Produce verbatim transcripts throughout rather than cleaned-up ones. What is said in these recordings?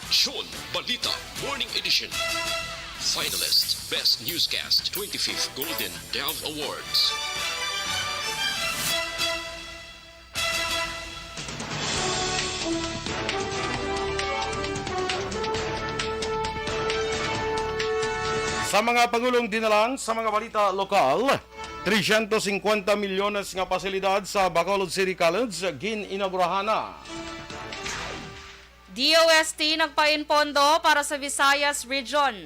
Aksyon Balita Morning Edition. Finalist, Best Newscast, twenty-fifth Golden Dove Awards. Sa mga pangulong dinalan sa mga balita lokal, trescientos cincuenta milyones nga pasilidad sa Bacolod City College gin-inaugurahan na. D O S T nagpain pondo para sa Visayas Region.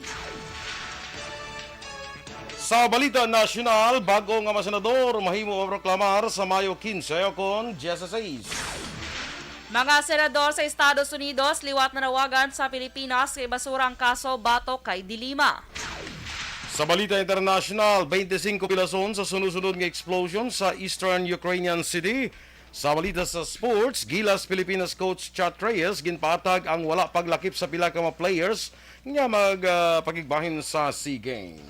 Sa balita nasyonal, bag-o nga mga senador mahimo maproklamar sa Mayo quince o kon dieciséis. Mga senador sa Estados Unidos liwat nanawagan sa Pilipinas kay basura ang kaso batok kay De Lima. Sa balita internasyonal, twenty-five pilason sa sunod-sunod nga explosion sa eastern Ukrainian city. Sa balita sa sports, Gilas Pilipinas coach Chat Reyes ginpatag ang wala paglakip sa pila ka mga players nga mag, ah, pagigbahin sa SEA Games.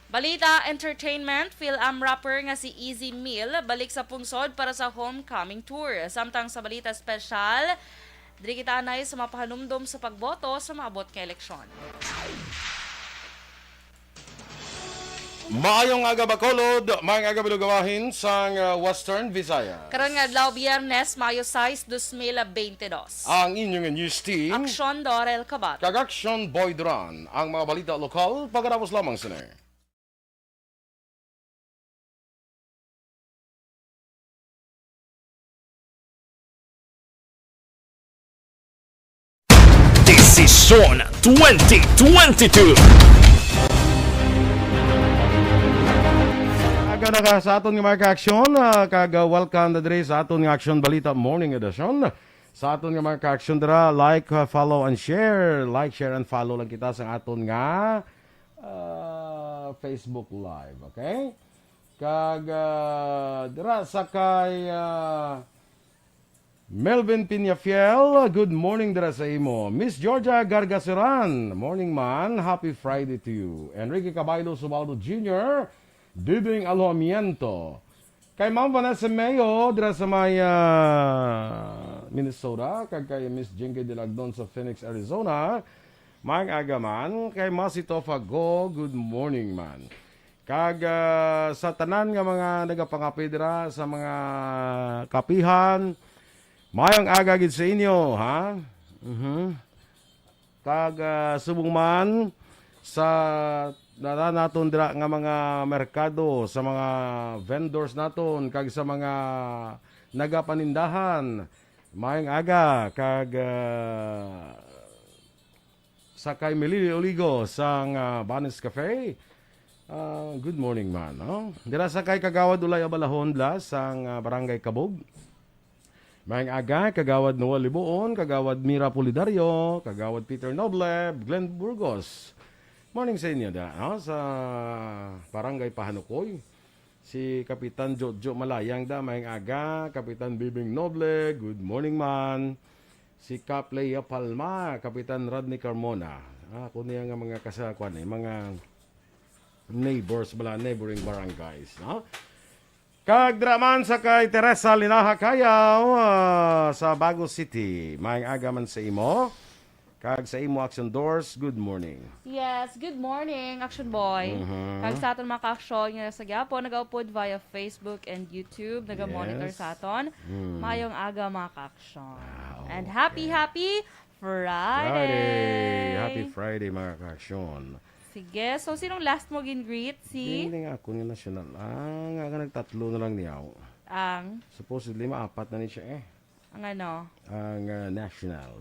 Balita entertainment, Fil-Am rapper nga si Easy Meal balik sa pungsod para sa homecoming tour. Samtang sa balita espesyal, diri kita anay sa mapahanumdom sa pagboto sa maabot nga eleksyon. Maayong aga, Bacolod. Maayong aga, Bilugawahin sang, ah, Western Visayas. Karon nga adlaw, Biyernes, Mayo sais, dos mil bente dos. Ang inyong news team. Aksyon, Dorel Kabat. Kag Aksyon, Boy Duran. Ang mga balita lokal, pagkatapos lamang sini. Desisyon twenty twenty-two. Aga na ka sa aton nga mga ka-aksyon, ah, kag, ah, welcome na diri sa aton nga Aksyon Balita Morning Edition. Sa aton nga mga ka-aksyon dira, like, ah, follow, and share. Like, share, and follow lang kita sa aton nga, ah, Facebook Live, okay? Kag, ah, dira sa kay, ah, Melvin Peñafiel, good morning dira sa imo. Miss Georgia Gargaseran, morning man, happy Friday to you. Enrique Caballo Subaldo Junior, Diding Alojamiento. Kay Ma'am Vanessa Mayo dira sa may, ah, Minnesota, kag kay Miss Jinky Dilagdon sa Phoenix, Arizona. Maayong aga man. Kay Masi Tofa Go, good morning man. Kag, ah, sa tanan nga mga nagapangape dira sa mga kapihan, maayong aga gid sa inyo, ha? Mhm. Kag, ah, subong man sa tanan naton dira nga mga merkado, sa mga vendors naton, kag sa mga nagapanindahan, maayong aga, kag, ah, sa kay Melili Oligo sang, ah, Banes Cafe. Ah, good morning man, no? Dira sa kay Kagawad Ulay Abalahon Blas sang, ah, Barangay Kabog. Maayong aga, Kagawad Noel Libuon, Kagawad Mira Pulidario, Kagawad Peter Noble, Glenn Burgos. Morning sa inyo, da, no? Sa Barangay Pahanukoy. Si Kapitan Jojo Malayang, da, maayong aga. Kapitan Bibing Noble, good morning man. Si Kap Lea Palma, Kapitan Rodney Carmona. Ah, ako niya nga mga kasa-, kwan, eh, mga neighbors bala, neighboring barangays, no? Kag dira man sa kay Teresa Linaha Cayaw, ah, sa Bago City. Maayong aga man sa imo. Kag sa imo, Action Doors, good morning. Yes, good morning, Action Boy. Mhm. Kag sa aton mga ka-aksyon nga sa gyapon nagaupod via Facebook and YouTube, naga-monitor Yes. sa aton. Mm. Maayong aga, mga ka-aksyon. Ah, And okay. happy, happy Friday! Friday! Happy Friday, mga ka-aksyon. Sige, so sinong last mo gin-greet? Si? Hindi nga ako nga national. Ah, nga, nga nagtatlo na lang niya. Ang? Supposedly, maapat na ni siya eh. Ang ano? Ang, ah, national.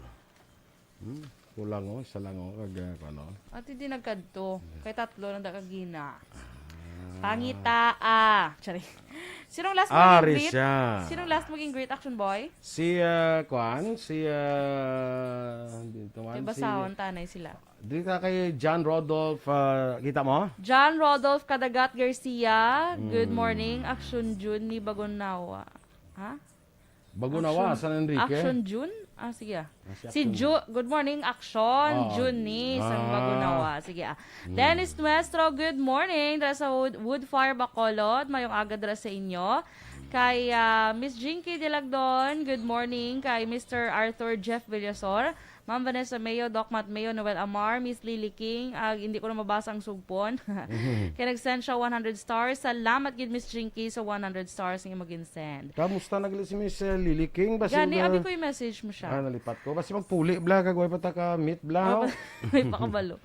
Hmm? Kulang, oh, isa lang, oh, kag, ah, ano? Ati di nagkadto. Kay tatlo na da kagina. Ah. Pangitaa. Sorry. Sinong last mo Ari gin-greet? siya. Sinong last mo gin-greet, Action Boy? Si, ah, kuan, si, ah, dito man, Kay si basahon tanay sila. Dito kay John Rodolph, ah, kita mo? John Rodolph Kadagat Garcia, good Mm. morning, Action Jun ni Bagunawa. Ha? Bagunawa, Action, San Enrique. Action June? Ah, sige, ah. Ah, si Si Action. Ju-, good morning, Action. Oh. June ni sang Ah. Bagunawa. Sige, ah. Mm. Dennis Nuestro, good morning. Dira sa Wood, Woodfire, Bacolod. Mayong aga dira sa inyo. Kay, ah, Miss Jinky Dilagdon, good morning. Kay Mister Arthur Jeff Villasor, Ma'am Vanessa Mayo, Doc Matt Mayo, Noel Amar, Miss Lily King, ag hindi ko na mabasa ang sugpon. Mhm. Kay nag-send siya one hundred stars. Salamat gid, Miss Jinky, sa one hundred stars nga imo gin-send. Kamusta na gali si Miss, eh, Lily King? Basi Gani, na abi ko yung message mo siya. Ah, nalipat ko. Basi magpuli, bla, kag way pa ta ka meet, bla, Oh, ho? May pakabalo.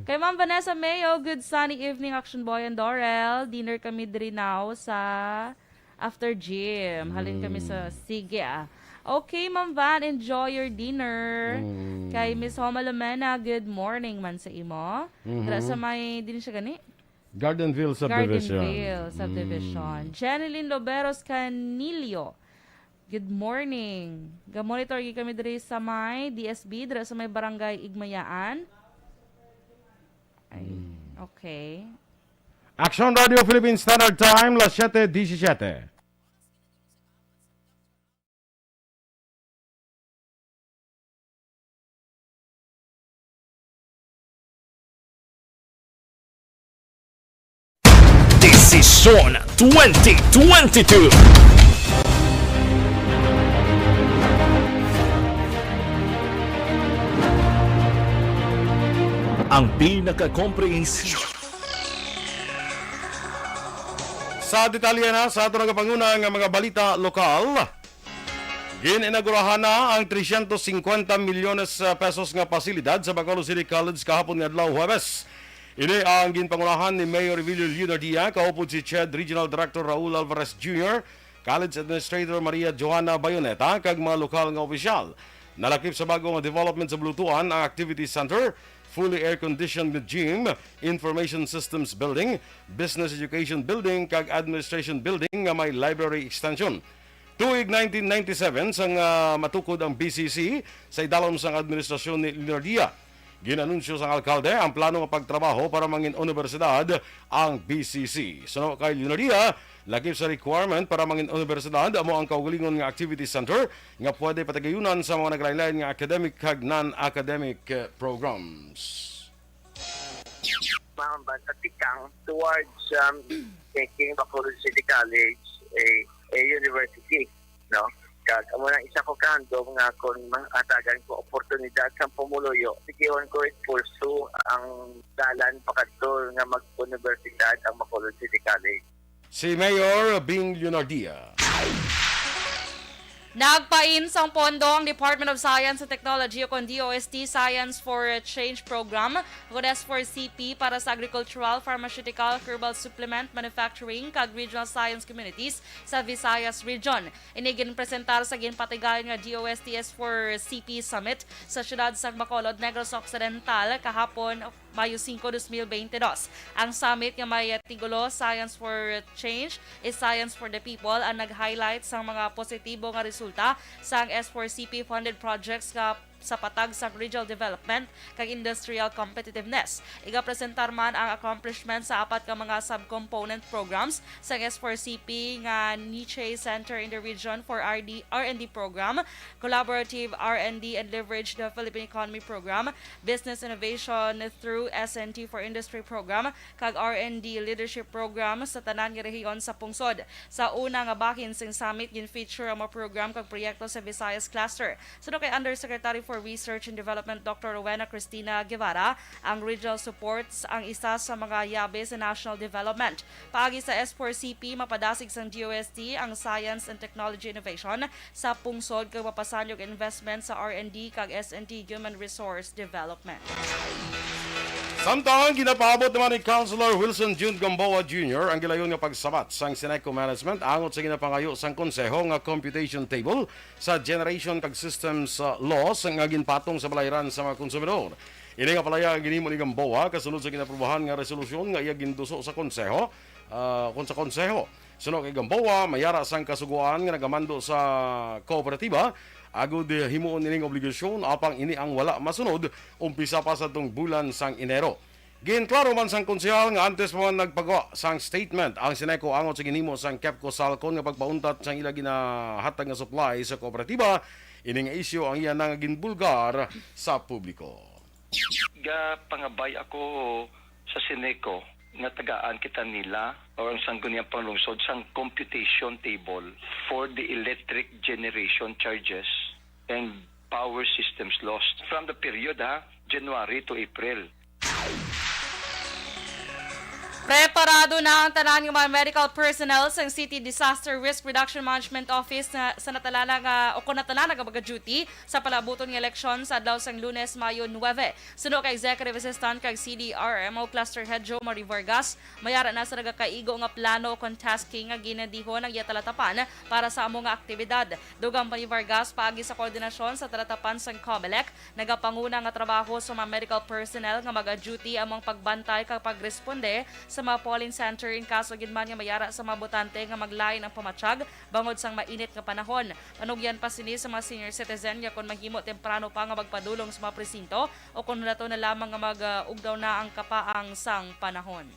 Kay Ma'am Vanessa Mayo, good sunny evening, Action Boy and Dorel. Dinner kami diri now sa after gym. Halin kami sa Mm. Sige, ah. Okay, Ma'am Van, enjoy your dinner. Mm. Kay Miss Homa Lumena, good morning man sa imo. Mhm. Dira sa may, din siya gani? Gardenville Subdivision. Gardenville Subdivision. Mm. Jeneline Loberos Canillo, good morning. Ga-monitor gyud kami diri sa may D S B, dira sa may Barangay Igmayaan. Ay, Mm. okay. Action Radio Philippine Standard Time, las siete diecisiete. Desisyon twenty twenty-two. Ang pinakakomprehensibo. Sa detalye na sa ato nagapanguna nga mga balita lokal, gin-inaugurahan na ang trescientos cincuenta milyones pesos nga pasilidad sa Bacolod City College kahapon nga adlaw, Huwebes. Ini ang ginpangunahan ni Mayor Emilio Leonardia, kaupod si CHED Regional Director Raul Alvarez Junior, College Administrator Maria Johanna Bayoneta, kag mga lokal nga opisyal. Nalakip sa bago nga development sa Bulutuan ang Activity Center, fully air-conditioned gym, Information Systems Building, Business Education Building, kag Administration Building nga may library extension. Tuig nineteen ninety-seven sang, ah, matukod ang B C C sa idalom sang administrasyon ni Leonardia. Gin-anunsyo sang alkalde ang plano nga pagtrabaho para mangin unibersidad ang B C C. Suno kay Leonardia, lakip sa requirement para mangin unibersidad amo ang kaugalingon nga activity center nga pwede patigayunan sa mga naglain-lain nga academic kag non-academic, eh, programs. Ma'am, basta tikang towards, um, making Bacolod City College a, a university, no? Kag amo na isa ko ka handom nga kung mahatagan ko oportunidad sa pumuluyo, sigihon ko i-pursue ang dalan pakadto nga mag-universidad ang Bacolod City College. Si Mayor Bing Leonardia. Nagpain sang pondo ang Department of Science and Technology, o kon D O S T, Science for Change Program, o kon S four C P, para sa agricultural, pharmaceutical, herbal supplement manufacturing, kag regional science communities sa Visayas Region. Ini ginpresentar sa ginpatigayon nga D O S T S four C P Summit sa siyudad sang Bacolod, Negros Occidental, kahapon, Mayo singko, dos mil bente dos. Ang summit nga may titulo Science for Change is Science for the People ang nag-highlight sang mga positibo nga resulta sang S four C P funded projects nga sa patag sang regional development kag industrial competitiveness. Igapresentar man ang accomplishment sa apat ka mga sub-component programs sang S four C P nga Niche Center in the Region for R D, R and D program, Collaborative R and D and Leverage the Philippine Economy Program, Business Innovation through S and T for Industry Program, kag R and D Leadership Program sa tanan nga rehiyon sa pungsod. Sa una nga bahin sing summit, gin-feature ang mga program kag proyekto sa Visayas Cluster. Suno kay Undersecretary for Research and Development, Doctor Rowena Cristina Guevara, ang regional supports ang isa sa mga yabe sa national development. Paagi sa S four C P, mapadasig sang D O S T ang science and technology innovation sa pungsod kag mapasanyo ang investment sa R and D kag S and T, human resource development. Samtang ginapaabot naman ni Councilor Wilson June Gamboa Junior ang gilayon nga pagsabat sang Sineco Management angot sa ginapangayo sang Konseho nga computation table sa generation kag systems, uh, laws nga ginpatong sa balayran sa mga konsumidor. Ini nga palaya ang ginhimo ni Gamboa kasunod sa ginaprobahan nga resolusyon nga iya ginduso sa Konseho, ah, kon sa Konseho. Suno kay Gamboa, may ara sang kasugoan nga nagamando sa kooperatiba, agud himuon ining obligasyon, apang ini ang wala masunod, umpisa pa sa tong bulan sang Enero. Ginklaro man sang konsehal nga antes pa man nagpagawa sang statement ang Sineco angot sa ginhimo sang Kepco Salcon nga pagpauntat sang ila ginahatag nga supply sa kooperatiba, ini nga isyu ang iya na nga ginbulgar sa publiko. Gapangabay ako sa Sineco nga tagaan kita nila o ang Sangguniang Panlungsod sang computation table for the electric generation charges and power systems lost from the period, ha, January to April. Preparado na ang tanan nga mga medical personnel sang City Disaster Risk Reduction Management Office na sa natalana nga o kon natalana nga mag-duty sa palabuton nga eleksyon sa adlaw sang Lunes, Mayo nuebe. Suno kay Executive Assistant kag C D R M o Cluster Head Joe Marie Vargas, may ara na sa nagakaigo nga plano o kon tasking nga ginadihon ang iya talatapan para sa amo nga aktibidad. Dugang pa ni Vargas, paagi sa koordinasyon sa talatapan sang Comelec, nagapanguna nga trabaho sa mga medical personnel nga mag-duty amo ang pagbantay kag pagresponde sa mga polling center in kaso gid man nga may ara sa mga botante nga maglain ang pamatyag bangod sang mainit nga panahon. Panugyan pa sini sa mga senior citizen nga kon mahimo, temprano pa nga magpadulong sa mga presinto o kon dato na lamang nga mag-ugdaw na ang kapaang sang panahon.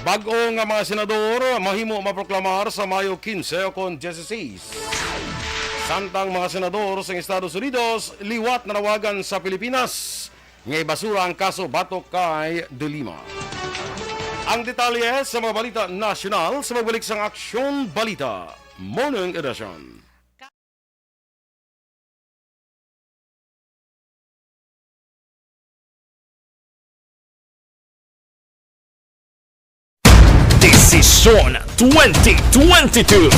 Bag-o nga mga senador mahimo maproklamar sa Mayo kinse o kon diyesiseis. Samtang mga senador sa Estados Unidos liwat nanawagan sa Pilipinas nga ibasura ang kaso batok kay De Lima. Ang detalye sa mga balita nasyonal sa pagbalik sang Aksyon Balita Morning Edition. Desisyon twenty twenty-two.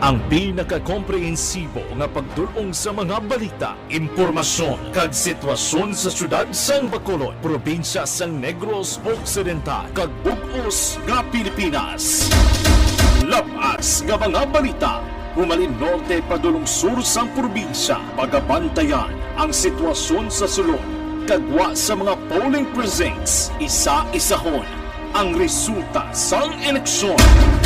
Ang pinakakomprehensibo nga pagdul-ong sa mga balita, impormasyon, kag sitwasyon sa siyudad sang Bacolod, probinsya sang Negros Occidental, kag bug-os nga Pilipinas. Lab-as nga mga balita, humalin norte padulong sur sang probinsya, pagabantayan ang sitwasyon sa sulod, kag gwa sa mga polling precincts, isa-isahon ang resulta sang eleksyon.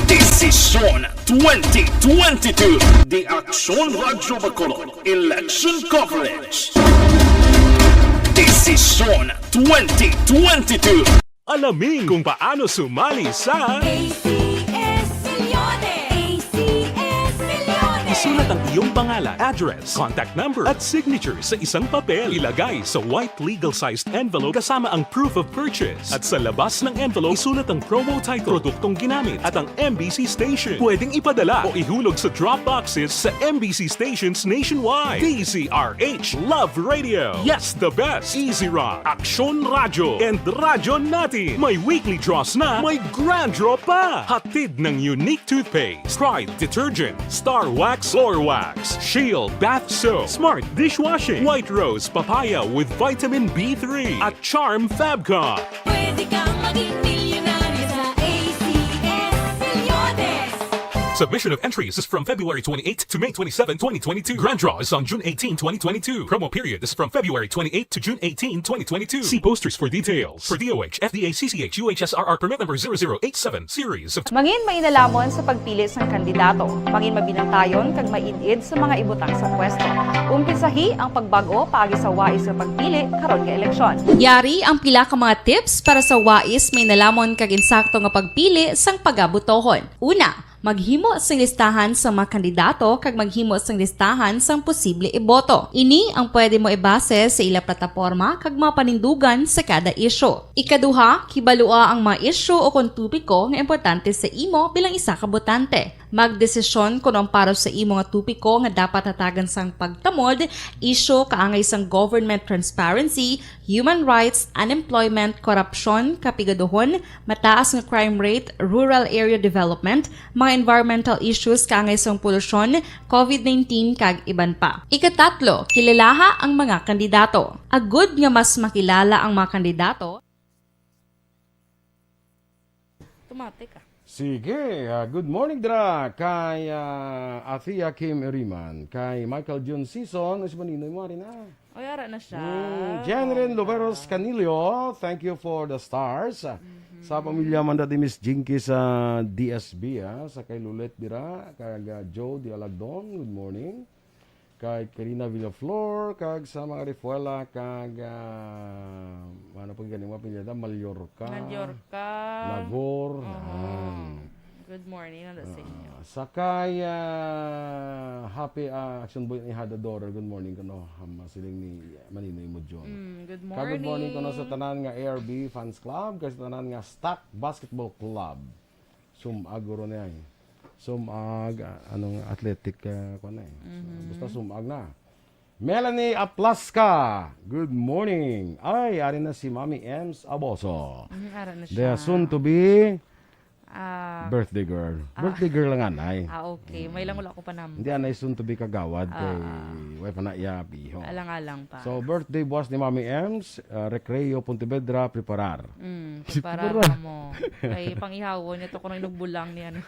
Desisyon twenty twenty-two, The Aksyon Radyo Bacolod Election Coverage. Desisyon twenty twenty-two. Alamin kung paano sumali sa A C S Milyones! A C S Milyones! Isulat ang iyong pangalan, address, contact number, at signature sa isang papel. Ilagay sa white legal-sized envelope kasama ang proof of purchase. At sa labas ng envelope, isulat ang promo title, produktong ginamit, at ang M B C station. Pwedeng ipadala o ihulog sa drop boxes sa M B C stations nationwide. D Z R H Love Radio. Yes, the best. Easy Rock, Aksyon Radyo, and Radyo Natin. May weekly draws na, may grand draw pa. Hatid ng Unique Toothpaste, Pride Detergent, Star Wax Floor Wax, Shield Bath Soap, Smart Dishwashing, White Rose Papaya with Vitamin B three, at Charm Fabcon. Pwede kang maging milyonaryo sa A C S Milyones. Submission of entries is from February twenty-eighth to May twenty-seven, twenty twenty-two. Grand draw is on June eighteen, twenty twenty-two. Promo period is from February twenty-eighth to June eighteen, twenty twenty-two. See posters for details. For D O H, F D A, C C H, U H S R R permit number zero zero eight seven series of Mangin mainalamon sa pagpili sang kandidato. Mangin mabinantayon kag maid-id sa mga ibutang sa pwesto. Umpisahi ang pagbag-o paagi sa wais nga pagpili karon nga eleksyon. Yari ang pila ka mga tips para sa wais mainalamon kag insakto nga pagpili sang pagabutohon. Una, maghimo sing listahan sang mga kandidato kag maghimo sing listahan sang posible iboto. Ini ang pwede mo ibase sa ila plataporma kag mga panindugan sa kada isyu. Ikaduha, kibalua ang mga isyu o kon topiko nga importante sa imo bilang isa ka botante. Magdesisyon kon ang para sa imo nga topiko nga dapat hatagan sang pagtamod, isyu kaangay sang government transparency, human rights, unemployment, korupsyon, kapigaduhon, mataas nga crime rate, rural area development, mga environmental issues kaangay sang polusyon, covid nineteen, kag iban pa. Ikatatlo, kilalaha ang mga kandidato. Agud nga mas makilala ang mga kandidato, Tumate ka. Sige, ah, good morning dira kay, ah, Athea Kim Iriman, kay Michael Jun Season, si Maninoy mo, ari na. Oy, ara na siya. Mm, Jenren Bongga. Loveros Canillo, thank you for the stars. Mhm. Sa pamilya man dati Miss Jinky sa D S B, ah, sa kay Lulet dira, kag, ah, Joe Dialagdon, good morning. Kay Karina Villaflor, kag sa mga Refuela, kag, ah, ano pa gani mga pamilya da? Mallorca, Mallorca. Nagor, Oho. Yan. Good morning, nanda sa inyo. Ah, sa kay, ah, Happy, ah, Action Boy ni Hada Dorer. Good morning kuno. Ang mga siling ni Maninoy Mudyon. Mm, good Ka-, good morning kuno sa morning. Tanan nga A R B Fans Club, kag sa tanan nga Stock Basketball Club. Sumag guro niya eh. Sumag, ah, anong athletic, ah, kuwan na eh. So, Mhm. basta sumag na. Melanie Aplasca, good morning. Ay, ari na si Mami Ems Aboso. Mhm, ara na The siya. soon to be Ah, birthday girl. Ah. Birthday girl lang, anay. Ah, okay. May lang Mm. wala ko pa number. Hindi, anay soon to be kagawad Ah, kay ah. wife na iya biho. Alang-alang pa. So, birthday buwas ni Mami Ems, ah, Recreo, Pontevedra, preparar. Mm, preparar Preparar. na mo. Kay pang-ihawon niya to kuno inugbulang ni ano.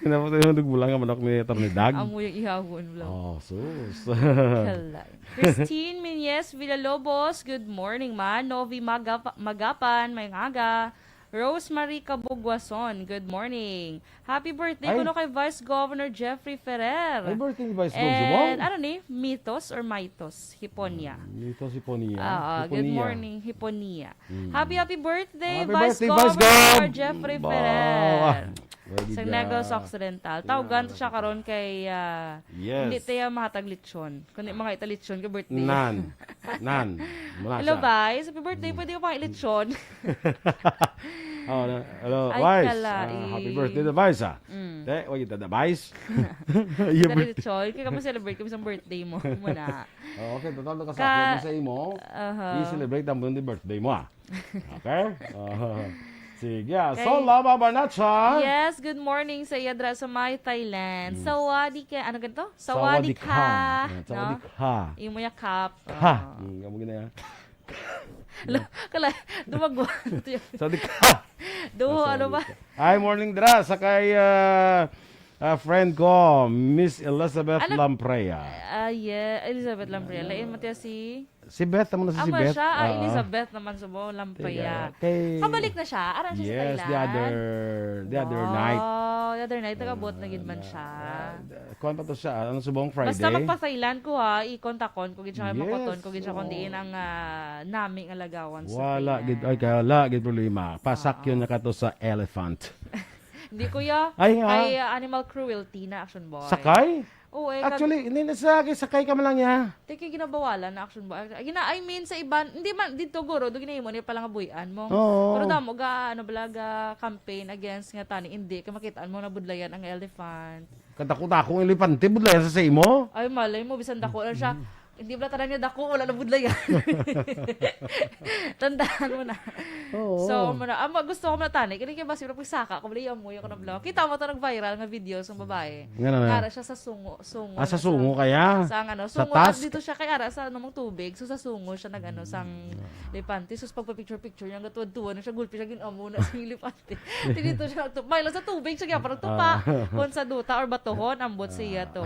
Kinapos yung nagbulang ang manok ni Attorney Dag. Amo yung ihawon lang. Oh, sus. Kala. Christine Minyes Villalobos, good morning, ma. Novi Magap-, Magapan, may aga. Rosemary Cabugwason, good morning. Happy birthday Ay. kuno kay Vice Governor Jeffrey Ferrer. Ay, birthday ni Vice Gov, Subong? And, ano ni? Mitos or Mitos? Hiponya. Mitos, Hiponya. Ah, ah, good Hiponya. morning, Hiponya. Mm. Happy, happy birthday, Happy Vice birthday, Vice Governor Gov! Jeffrey Ba, Ferrer. Ready Sa na. Negros Occidental. Tawgan Yeah. siya karon kay, ah, Yes. hindi tiya mahatag lechon. Kundi mga ita lechon kay birthday. Nan. Nan. Muna Hello, siya. Vice. Happy birthday. Mm. Pwede ka pang lechon. Oh, na, hello, Ay, Vice. kalain. Ah, happy birthday, Vice, ah. Mm. Te, wag kita na, Vice. Happy Dali, birthday. Choy. Kaya kami celebrate kami sa birthday mo. Muna. Oh, okay, total na Ka-, kasakit mo sa imo. Aha. I-celebrate ang birthday mo, ah. Okay? Oh. Sige, ah. Okay. So, Lava Barnacha. Yes, good morning sa iya dra sa may Thailand. Mm. Sawadee ka, ano ganito? Sawadee Sawadee ka. ka. Yeah, No? sawadee ka. Imo ya cup. Ka. Oh. Mm, kamu gina ya. Lo-, kala, dumagwa. Sawadee ka. Duho, Ah, ano ba? sawadee ka. Ay, morning dra sa kay, ah, ah, friend ko, Miss Elizabeth Ano? Lamprea. Ah, yeah, Elizabeth Lamprea. Lain mo tiya si Si Beth, tamo na si Amo Beth. siya, ah, Oo. Elizabeth naman sa mo, Lamprea. Tiga, kay Kabalik na siya, ara siya sa Yes, the Thailand. other, the other night. Wow, the other night, nagabot na Ah, gid man na, siya. ah, kuwan pa to siya, ano, subong Basta Friday? magpa-Thailand ko, ha, i-kontakon ko gid siya, Yes, makoton ko gid siya, kung oo. diin ang, ah, nami nga lagawan sa Wala gid, Thailand. ay, kaya wala gid problema. Pasakyon Oo. na ka to sa elephant. Hindi, kuya. Ay, nga. Kay, ah, animal cruelty na, Action Boy. Sakay? Oo, eh, kag- Actually, hindi na sa akin, sakay ka man lang niya. Tiki, ginabawalan na, Action Boy. Ay, gina-, I mean, sa iban, hindi man, dito, guro, do ginahimo niya pala nga buhian mo. Oo. Pero damo, ga, ano, bala, ga campaign against nga tani, hindi, kay makitaan mo na budlayan ang elephant. Kadako-dako ang elepante, budlayan sa sa imo? Ay, malay mo, bisan dako lang siya. Mm. Hindi bala tanan niya dako, wala na budlayan. Tandaan mo na. Oo. So, muna, ah, ma-, gusto ko muna tani. Kini kay basi, wala pagsaka ko, bala, yamoy ako na bala. Kita mo to, nag-viral nga video sa babae. Nga na na. Nara siya sa sungo, sungo Ah, sa na sa sungo kaya? Sa, ano, Sa sungo, task? dito siya kay ara sa, ano, mong tubig. So, sa sungo siya nag, ano, sang Mm. elepante. So, sa pagpa-picture-picture niya, gatuwad-tuwad na siya, gulpi siya, gin-amo na sa elepante. Ti dito siya nagtupa. May lang sa tubig siya, kaya parang tupa. Ah. Kung sa duta or batohon, ambot siya Ah. to.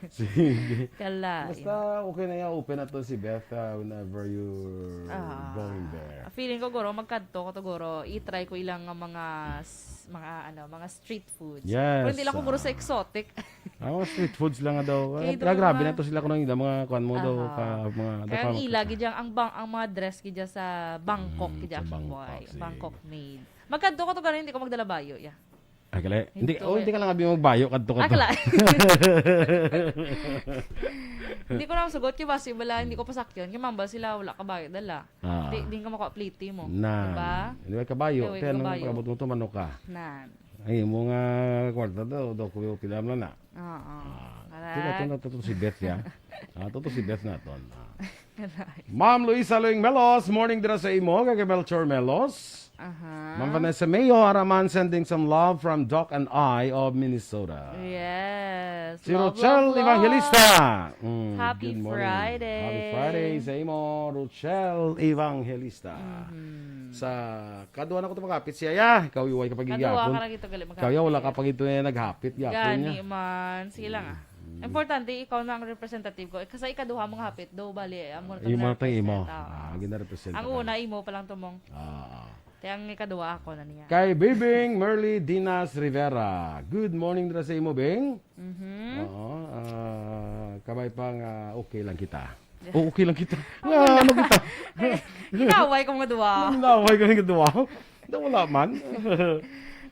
Sige. Kala, Basta yun. okay na yan, open na to si Beth, ah, whenever you're Ah. going there. Feeling ko, guro, magkadto ko to, guro. I-try ko ilang nga mga, s-, mga, ano, mga street foods. Yes, Pero hindi lang ko, guro, sa ah. exotic. Ah, mga street foods lang nga daw. Kay Ah, doon grabe mga na to sila kung ang mga kuwan mo daw, Aha. ka, mga Kaya ang daw ka- ila, gid yang, ang bang-, ang mga dress, gid yang sa Bangkok, Mm, gid sa yang, Bangkok, boy. sige. Bangkok made. Magkadto ko to, gani, hindi ko magdala bayo, yeah. Ay, kala, hindi, Ito oh, eh. hindi ka lang abi magbayo, kadto ka Ah, to. kala. Hindi ko lang sugot, kay basi bala, hindi ko pasakyon, kay mambal sila, wala ka bayo, dala. Ah. Di, di ka makuha pliti mo. Nan. Diba? Hindi ka bayo, Kaya wala kaya ka nung bayo. pag-abot mo to, manok ka. Nan. Ay, mo nga kwarta to, do ko pila mo na. Oo. Ah, Correct. ito na, ito, ito si Beth, ya. Ah, ito, ito si Beth naton. Ah. Aray. Ma'am Luisa Loing Melos, morning dira sa imo, kay Melchor Melos. Aha. Ma'am Vanessa Mayo Araman sending some love from Doc and I of Minnesota. Yes. Si Love, Rochelle love, love. Evangelista. Mm, Happy good morning. Friday. Happy Friday sa imo, Rochelle Evangelista. Mhm. Sa kadwa na ko to maghapit siya, ya. Ikaw, iway ka Kadwa pagigyapon. ka na gito, gali Ikaw, ya, wala ka maghapit. pag ito na naghapit, gyapon Gani niya. man. Sige lang, ah. Mm. Importante, ikaw na ang representative ko. Kasi ikaduha mong hapit, do, bali, amo na Imo kami na tang imo. representa, Ah, ah. ginarepresenta Ang ka. una, imo pa lang tumong. Ah, ah. Kaya ang ikaduha ako na niya. Kay Bibing Merly Dinas Rivera. Good morning dira sa imo, Bing. Mhm. Oo, ah, kabay pa nga okay lang kita. Yeah. Oh, okay lang kita. Ang Nga, wala. ano kita? Ay, ginaway ko mga duwa. Ginaway ko mga duwa. Da, wala man.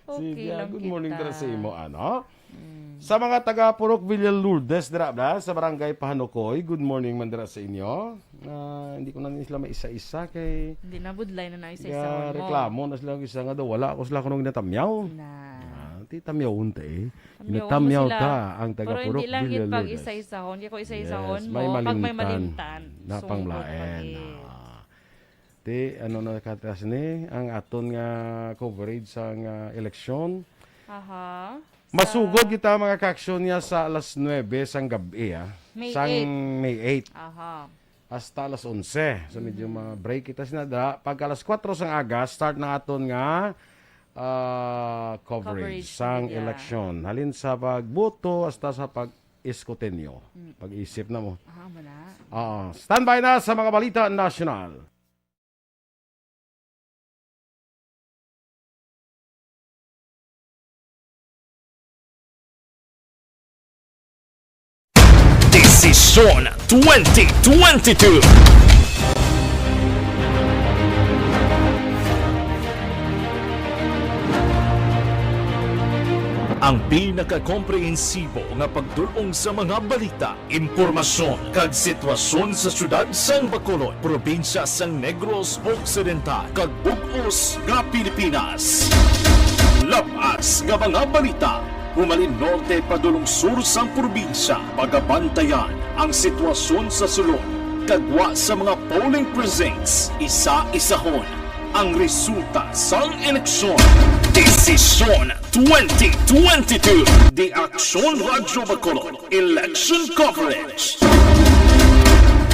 Okay Sige, ah, lang good morning kita. dira sa imo, ano? Mm. Sa mga taga Purok Villa Lourdes dira, bla, sa Barangay Pahanukoy, good morning man dira sa inyo. Ah, hindi ko na sila maisa-isa kay Hindi na, budlay na na isa-isa ga mo. Reklamo na sila, isa nga daw wala ko sila kuno ginatamyaw. Na. Ah, ti tamyawon ta eh. Tamyawon Ginatamyaw mo sila. ta ang taga Pero Purok hindi lang Villa yun pag Lourdes. isa-isahon. Kaya kung isa-isahon Yes, mo, may pag may malimtan. malimtan, Na sungkot panglain. pag-i- Ah. Ti, ano na katas ni ang aton nga coverage sa nga eleksyon? Aha. Masugod Sa kita, mga ka-aksyon, niya sa alas nuebe sang gab-i, ah. May Sang eight. May eight. Aha. Hasta alas onse. So, medyo Mm-hmm. ma-break kita sinada. Pagka alas kuwatro sang aga, start na aton nga, ah, coverage Coverage sang media. eleksyon. Halin sa pagboto hasta sa pag-iskutinyo. Mm. Pag-isip na mo. Ah, amo na. Ah, standby na sa mga balita nasyonal. Desisyon twenty twenty-two. Ang pinakakomprehensibo nga pagdul-ong sa mga balita, impormasyon, kag sitwasyon sa siyudad sang Bacolod, probinsya sang Negros Occidental, kag bug-os nga Pilipinas. Lab-as nga mga balita, humalin norte padulong sur sang probinsya, pagabantayan ang sitwasyon sa sulod, kag gwa sa mga polling precincts, isa-isahon ang resulta sang eleksyon. Desisyon twenty twenty-two. The Aksyon Radyo Bacolod Election Coverage.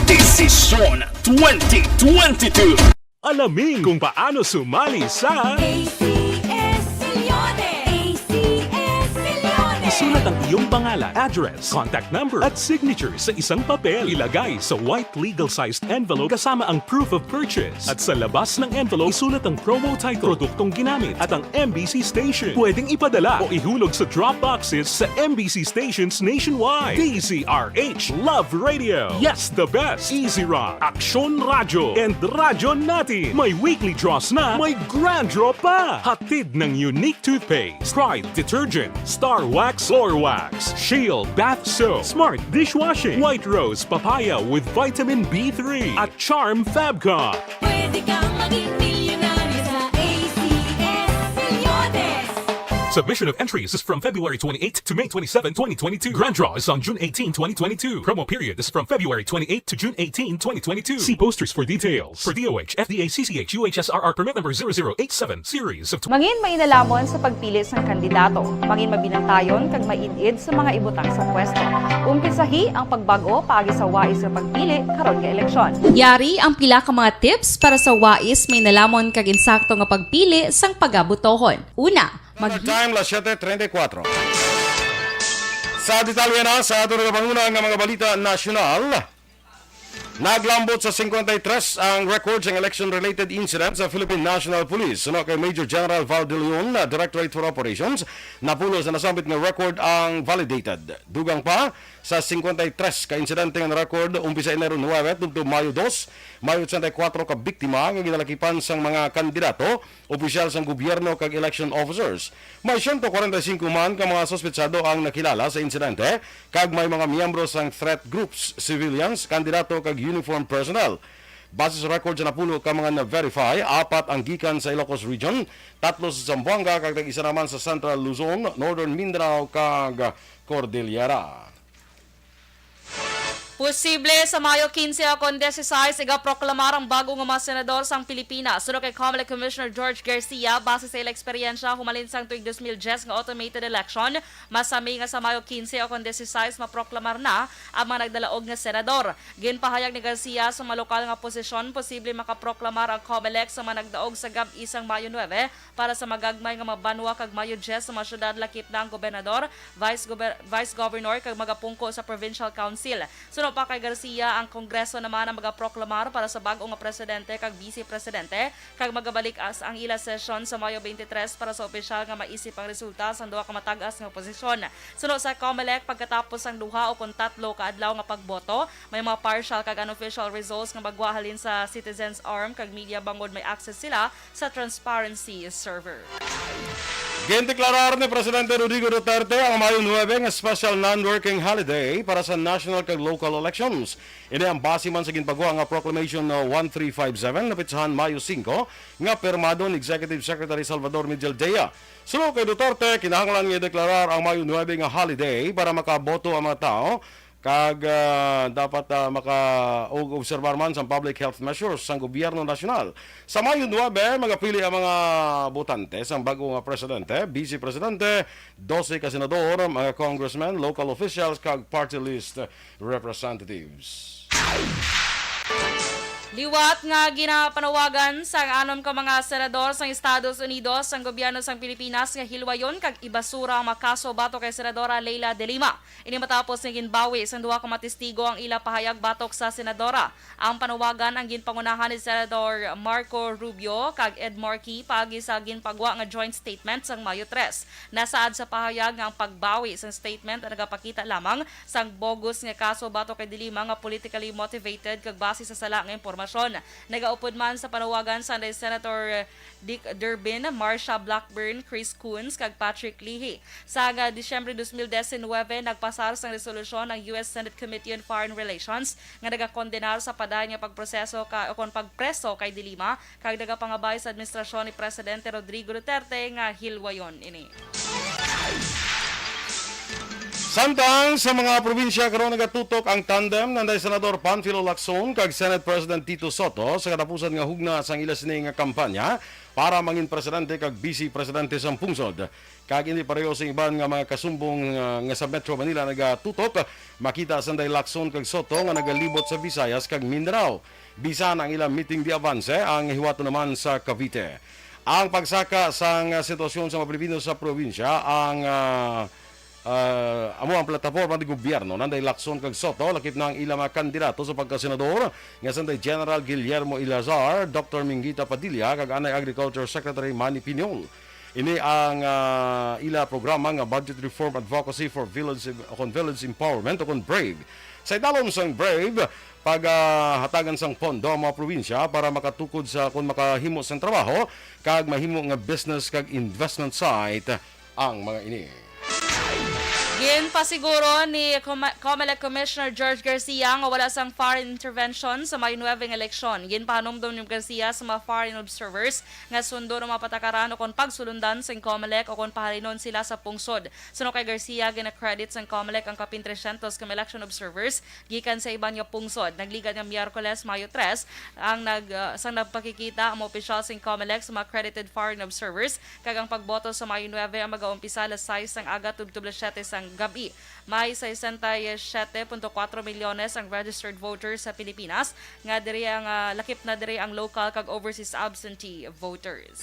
Desisyon twenty twenty-two. Alamin kung paano sumali sa A C S Millones! A C S Millones! Isulat ang iyong pangalan, address, contact number, at signature sa isang papel. Ilagay sa white legal-sized envelope kasama ang proof of purchase. At sa labas ng envelope, isulat ang promo title, produktong ginamit, at ang M B C station. Pwedeng ipadala o ihulog sa drop boxes sa M B C stations nationwide. D Z R H Love Radio. Yes, the best. Easy Rock, Aksyon Radyo, and Radyo Natin. May weekly draws na, may grand draw pa. Hatid ng Unique Toothpaste, Pride Detergent, Star Wax Floor Wax, Shield Bath Soap, Smart Dishwashing, White Rose Papaya with Vitamin B three, at Charm Fabcon. Pwede kang maging milyonaryo sa A C S Millones. Submission of entries is from February twenty-eighth to May twenty-seven, twenty twenty-two. Grand draw is on June eighteen, twenty twenty-two. Promo period is from February twenty-eighth to June eighteen, twenty twenty-two. See posters for details. For D O H, F D A, C C H, U H S R R permit number zero zero eight seven, series of Mangin mainalamon sa pagpili sang kandidato. Mangin mabinantayon kag maid-id sa mga ibutang sa pwesto. Umpisahi ang pagbag-o paagi sa wais nga pagpili karon nga eleksyon. Yari ang pila ka mga tips para sa wais, mainalamon kag insakto nga pagpili sang pagabutohon. Una, mag- Time, las siete treinta y cuatro. Sa detalye na sa aton nagapanguna nga mga balita nasyonal, naglambot sa singkwenta y tres ang record sang election-related incident sa Philippine National Police. Suno kay Major General Val De Leon, na Directorate for Operations, napulo sa nasambit nga record ang validated. Dugang pa, sa singkwenta y tres ka insidente nga na-record, umpisa Enero nuebe tubtob Mayo dos, may ochenta y kuwatro ka biktima nga ginalakipan sang mga kandidato, opisyal sang gobyerno, kag election officers. May siyento kwarenta y singko man ka mga suspetsado ang nakilala sa insidente, kag may mga miyembro sang threat groups, civilians, kandidato, kag uniformed personnel. Base sa record sa napulo ka mga na-verify, apat ang gikan sa Ilocos Region, tatlo sa Zamboanga, kag tag-isa naman sa Central Luzon, Northern Mindanao, kag Cordillera. Posible sa Mayo quince o kon dieciséis igaproklamar ang bag-o nga mga senador sang Pilipinas. Suno kay Comelec Commissioner George Garcia, base sa ila eksperyensya humalin sang tuig dos mil diyes nga automated election, masami nga sa Mayo quince o kon dieciséis maproklamar na ang mga nagdalaog nga senador. Ginpahayag ni Garcia, sa mga lokal nga posisyon, posible makaproklamar ang Comelec sa mga nagdaog sa gab-i sang Mayo nuebe, para sa magagmay nga mga banwa, kag Mayo diyes sa mga syudad lakip na ang gobernador, vice gober-, vice governor, kag magapungko sa provincial council. Suno pa kay Garcia, ang Kongreso naman ang magaproklamar para sa bag-o nga presidente kag vice presidente, kag magabalik as ang ila sesyon sa Mayo twenty-three para sa opisyal nga maisip ang resulta sang duha ka matag-as nga posisyon. Suno sa Comelec, pagkatapos sang duha o kon tatlo ka adlaw nga pagboto, may mga partial kag unofficial results nga magwa halin sa citizens' arm kag media bangod may access sila sa transparency server. Gindeklarar ni Presidente Rodrigo Duterte ang Mayo nuebe nga special non-working holiday para sa national kag local elections. Ini ang base man sa ginpagwa nga Proclamation no one three five seven, napitsahan Mayo singko, nga pirmado ni Executive Secretary Salvador Miguel Dea. Suno kay Duterte, kinahanglan nga ideklarar ang Mayo nuebe nga holiday para makaboto ang mga tawo kag, ah, dapat, ah, maka-, og obserbar man sang public health measures sang gobyerno nasyonal. Sa Mayo nuebe, magapili ang mga botante sang bag-o nga presidente, vice presidente, dose ka senador, mga congressmen, local officials, kag party list representatives. Liwat nga ginapanawagan sang anom ka mga senador sang Estados Unidos ang gobyerno sang Pilipinas nga hilwayon kag ibasura ang mga kaso batok kay Senadora Leila de Lima. Ini matapos nga ginbawi sang duha ka mga testigo ang ila pahayag batok sa senadora. Ang panawagan ang ginpangunahan ni Senador Marco Rubio kag Ed Markey paagi sa ginpagwa nga joint statement sang Mayo tres. Nasaad sa pahayag nga ang pagbawi sang statement nagapakita lamang sang bogus nga kaso batok kay de Lima nga politically motivated kag base sa sala nga impormasyon. Nagaupod man sa panawagan Sunday Senator Dick Durbin, Marsha Blackburn, Chris Coons, kag Patrick Leahy. Sa, ah, Disyembre dos mil diecinuebe, nagpasar sang resolusyon ang U S Senate Committee on Foreign Relations nga nagakondenar sa padayon nga pagproseso ka, o kon pagpreso kay de Lima, kag nagapangabay sa administrasyon ni Presidente Rodrigo Duterte nga hilwayon ini. Samtang sa mga probinsya karon nagatutok ang tandem nanday Senador Panfilo Lacson kag Senate President Tito Sotto sa katapusan nga hugna sang ila sini nga kampanya para mangin presidente kag vice presidente sang pungsod. Kag hindi pareho sa iban nga mga kasumbong, ah, nga sa Metro Manila nagatutok, makita sanday Lacson kag Sotto nga nagalibot sa Visayas kag Mindanao. Bisan ang ilang meeting di avanse, ang hiwato naman sa Cavite. Ang pagsaka sang sitwasyon sa mga Pilipino sa probinsya ang, ah, ah, amo ang plataporma ni gobyerno nanday Lacson kag Sotto, lakip na ang ilang mga kandidato sa pagkasenador nga sanday General Guillermo Eleazar, Doktor Mingita Padilla, kag anay Agriculture Secretary Manny Piñol. Ini ang, ah, ila programa nga Budget Reform Advocacy for Village, o kon Village Empowerment, o kon BRAVE. Sa idalom sang BRAVE, pag, ah, hatagan sang pondo ang mga probinsya para makatukod sa kon makahimo sang trabaho kag mahimo nga business kag investment site ang mga ini. Ginpasiguro ni Com-, Comelec Commissioner George Garcia nga wala sang foreign intervention sa Mayo nuebe nga eleksyon. Ginpahanumdom ni Garcia sa mga foreign observers nga sundon ang mga patakaran o kon pagsulundan sang Comelec o kon pahalinon sila sa pungsod. Suno kay Garcia, gina-credit sang Comelec ang kapin trescientos ka mga election observers gikan sa iban nga pungsod. Nagligad nga Miyerkules, Mayo tres, ang nag-, ah, sang nagpakikita ang mga opisyal sang Comelec sa mga accredited foreign observers, kag ang pagboto sa Mayo nuebe ang magaumpisa alas sais sang aga tubtob alas siyete sang gab-i. May sesenta y siete punto kuwatro milyones ang registered voters sa Pilipinas, nga diri ang, ah, lakip na diri ang local kag overseas absentee voters.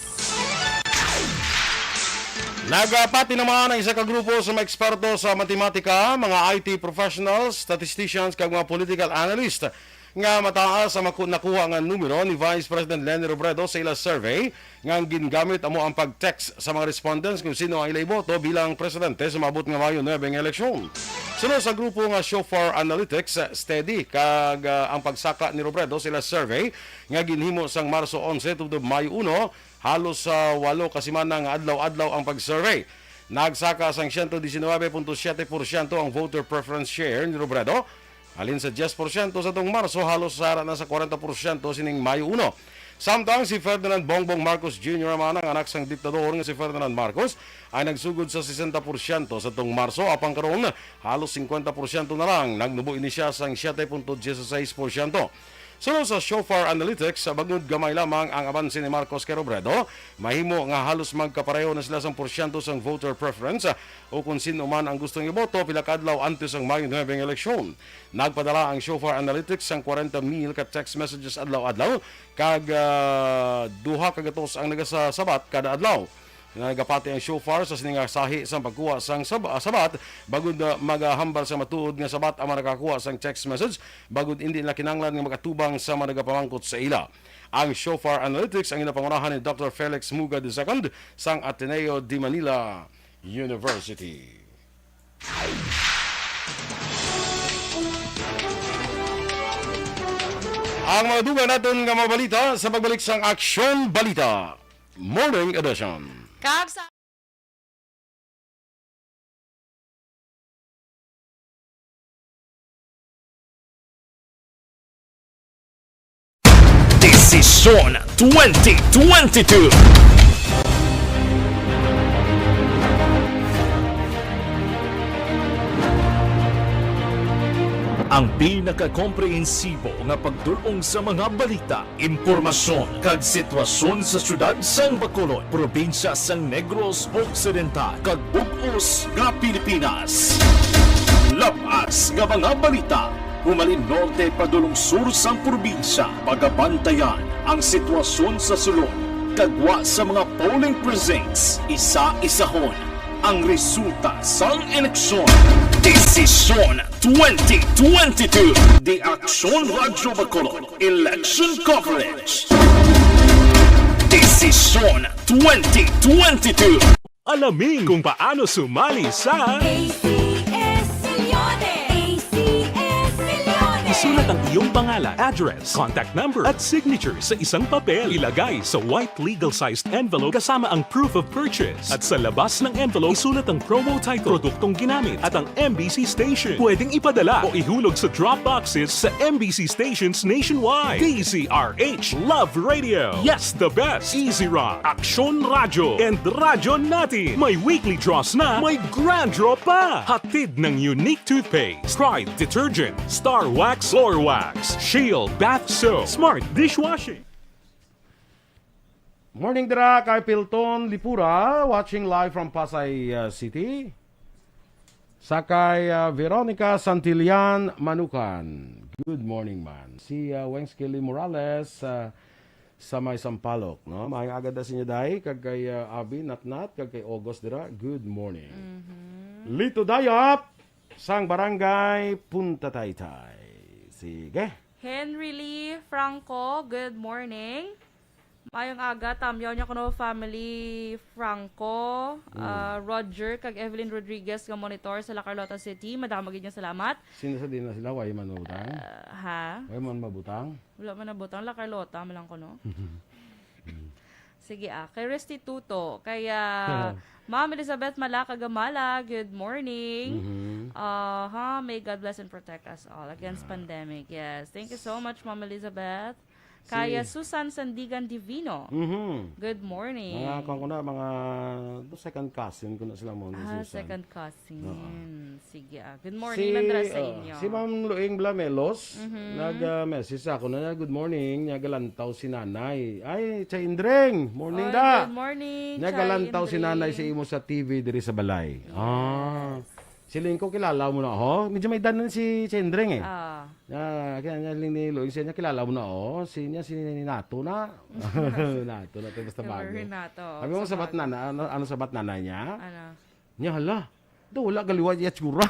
Nagapati naman ang isa ka grupo sa mga eksperto sa matematika, mga I T professionals, statisticians, kag mga political analyst nga mataas ang maku-, nakuha nga numero ni Vice President Leni Robredo sa ila survey nga ang gingamit amo ang pag-text sa mga respondents kung sino ang ila iboto bilang presidente sa maabot nga Mayo nuebe nga eleksyon. Suno sa grupo nga Shofar Analytics, steady kag, ah, ang pagsaka ni Robredo sa ila survey nga ginhimo sang Marso onse tubtob Mayo uno, halos sa walo ka semana nga adlaw-adlaw ang pag-survey. Nagsaka sang siyento diecinuebe punto siyete porsyento ang voter preference share ni Robredo, halin sa diyes porsyento sa tong Marso, halos sara na sa kwarenta porsyento sining Mayo uno. Samtang si Ferdinand Bongbong Marcos Junior man, ang anak sang diktador nga si Ferdinand Marcos, ay nagsugod sa sesenta porsyento sa tong Marso, apang karon halos singkwenta porsyento na lang. Nagnubo ini siya sang siyete punto dieciséis porsyento. Suno sa Shofar Analytics, bangod gamay lamang ang abanse ni Marcos kay Robredo, mahimo nga halos magkapareho na sila sang porsyento sang voter preference, o kung sino man ang gusto nga iboto pila ka adlaw antes ang Mayo nuebe nga eleksyon. Nagpadala ang Shofar Analytics sang kwarenta mil ka text messages adlaw-adlaw, kag, ah, duha ka gatos ang nagasasabat kada adlaw. Nagapati ang Shofar sa sini nga sahi sang pagkuha sang sab-, ah, sabat, bangod na magahambal sa matuod nga sabat ang mga nakakuha sang text message, bangod indi na kinahanglan nga magatubang sa mga nagapamangkot sa ila. Ang Shofar Analytics ang ginapangunahan ni Doktor Felix Muga the second sang Ateneo de Manila University. Ang mga dugang naton nga mga balita sa pagbalik sang Aksyon Balita Morning Edition. Kag sa Edisyon twenty twenty-two. Ang pinakakomprehensibo nga pagdul-ong sa mga balita, impormasyon, kag sitwasyon sa siyudad sang Bacolod, probinsya sang Negros Occidental, kag bug-os nga Pilipinas. Lab-as nga mga balita, humalin norte padulong sur sang probinsya, pagabantayan ang sitwasyon sa sulod, kag gwa sa mga polling precincts, isa-isahon ang resulta sang eleksyon. Desisyon twenty twenty-two. The Aksyon Radyo Bacolod Election Coverage. Desisyon twenty twenty-two. Alamin kung paano sumali sa A C S Milyones! A C S Milyones! Isulat ang iyong pangalan, address, contact number, at signature sa isang papel. Ilagay sa white legal-sized envelope kasama ang proof of purchase. At sa labas ng envelope, isulat ang promo title, produktong ginamit, at ang M B C station. Pwedeng ipadala o ihulog sa drop boxes sa M B C stations nationwide. D Z R H Love Radio. Yes, the best. Easy Rock, Aksyon Radyo, and Radyo Natin. May weekly draws na, may grand draw pa. Hatid ng Unique Toothpaste, Pride Detergent, Star Wax, Floor Wax, Shield Bath Soap, Smart Dishwashing. Morning dira kay Pilton Lipura, watching live from Pasay uh, City. Sa kay uh, Veronica Santillan Manukan. Good morning, man. Si uh, Weng Skilly Morales uh, sa may Sampaloc, no? Maayong aga da sa inyo, day, kag kay uh, Abi Natnat, kag kay Ogos dira. Good morning. Mhm. Lito Dayap, sang Barangay Punta Taytay. Sige. Henry Lee Franco, good morning. Mayong aga, tamyaw niya kuno family Franco, Mm. ah, Roger, kag Evelyn Rodriguez nga monitor sa La Carlota City. Madamo gid nga salamat. Sino sa din na sila? Way man mabutang? Ah, ha? Way man mabutang? Wala man nabutang. La Carlota, malang kuno. Sige, ah, kay Restituto, kay, ah, Ma'am Elizabeth Malaca Gamala, good morning. Mhm. Ah, ha, may God bless and protect us all against Ah. pandemic. Yes. Thank you so much, Ma'am Elizabeth. Kaya Si Susan Sandigan Divino. Mhm. Good morning. Mga, kuwan ko na, mga second cousin ko na sila mo, ni Ah, Susan. Second cousin. Oo. Sige, ah. Good morning, Si, Landra, sa uh, inyo. Si Ma'am Luing Blamelos, Mhm. nag-, uh, message sa ako na, "Good morning, niya galantaw si Nanay." Ay, Chay Indring, morning Oy, da. Good morning, Niya Chay galantaw si Indring. Nanay sa imo sa T V diri sa balay. Yes. Ah. Si Lingko, kilala mo na, ho? Medyo may danan si Chay Indring, eh. Ah. Ah, kaya niya, Ling, ni Luing, siya niya, kilala mo na, oh. Si niya, si Nato na. Nato na, tayo basta Kay bago. Renato, Sabi mo, sa sabat bago. na, na, ano, ano sabat nanay niya? Ano? Nya, hala. Do, wala galiwat iya tsura.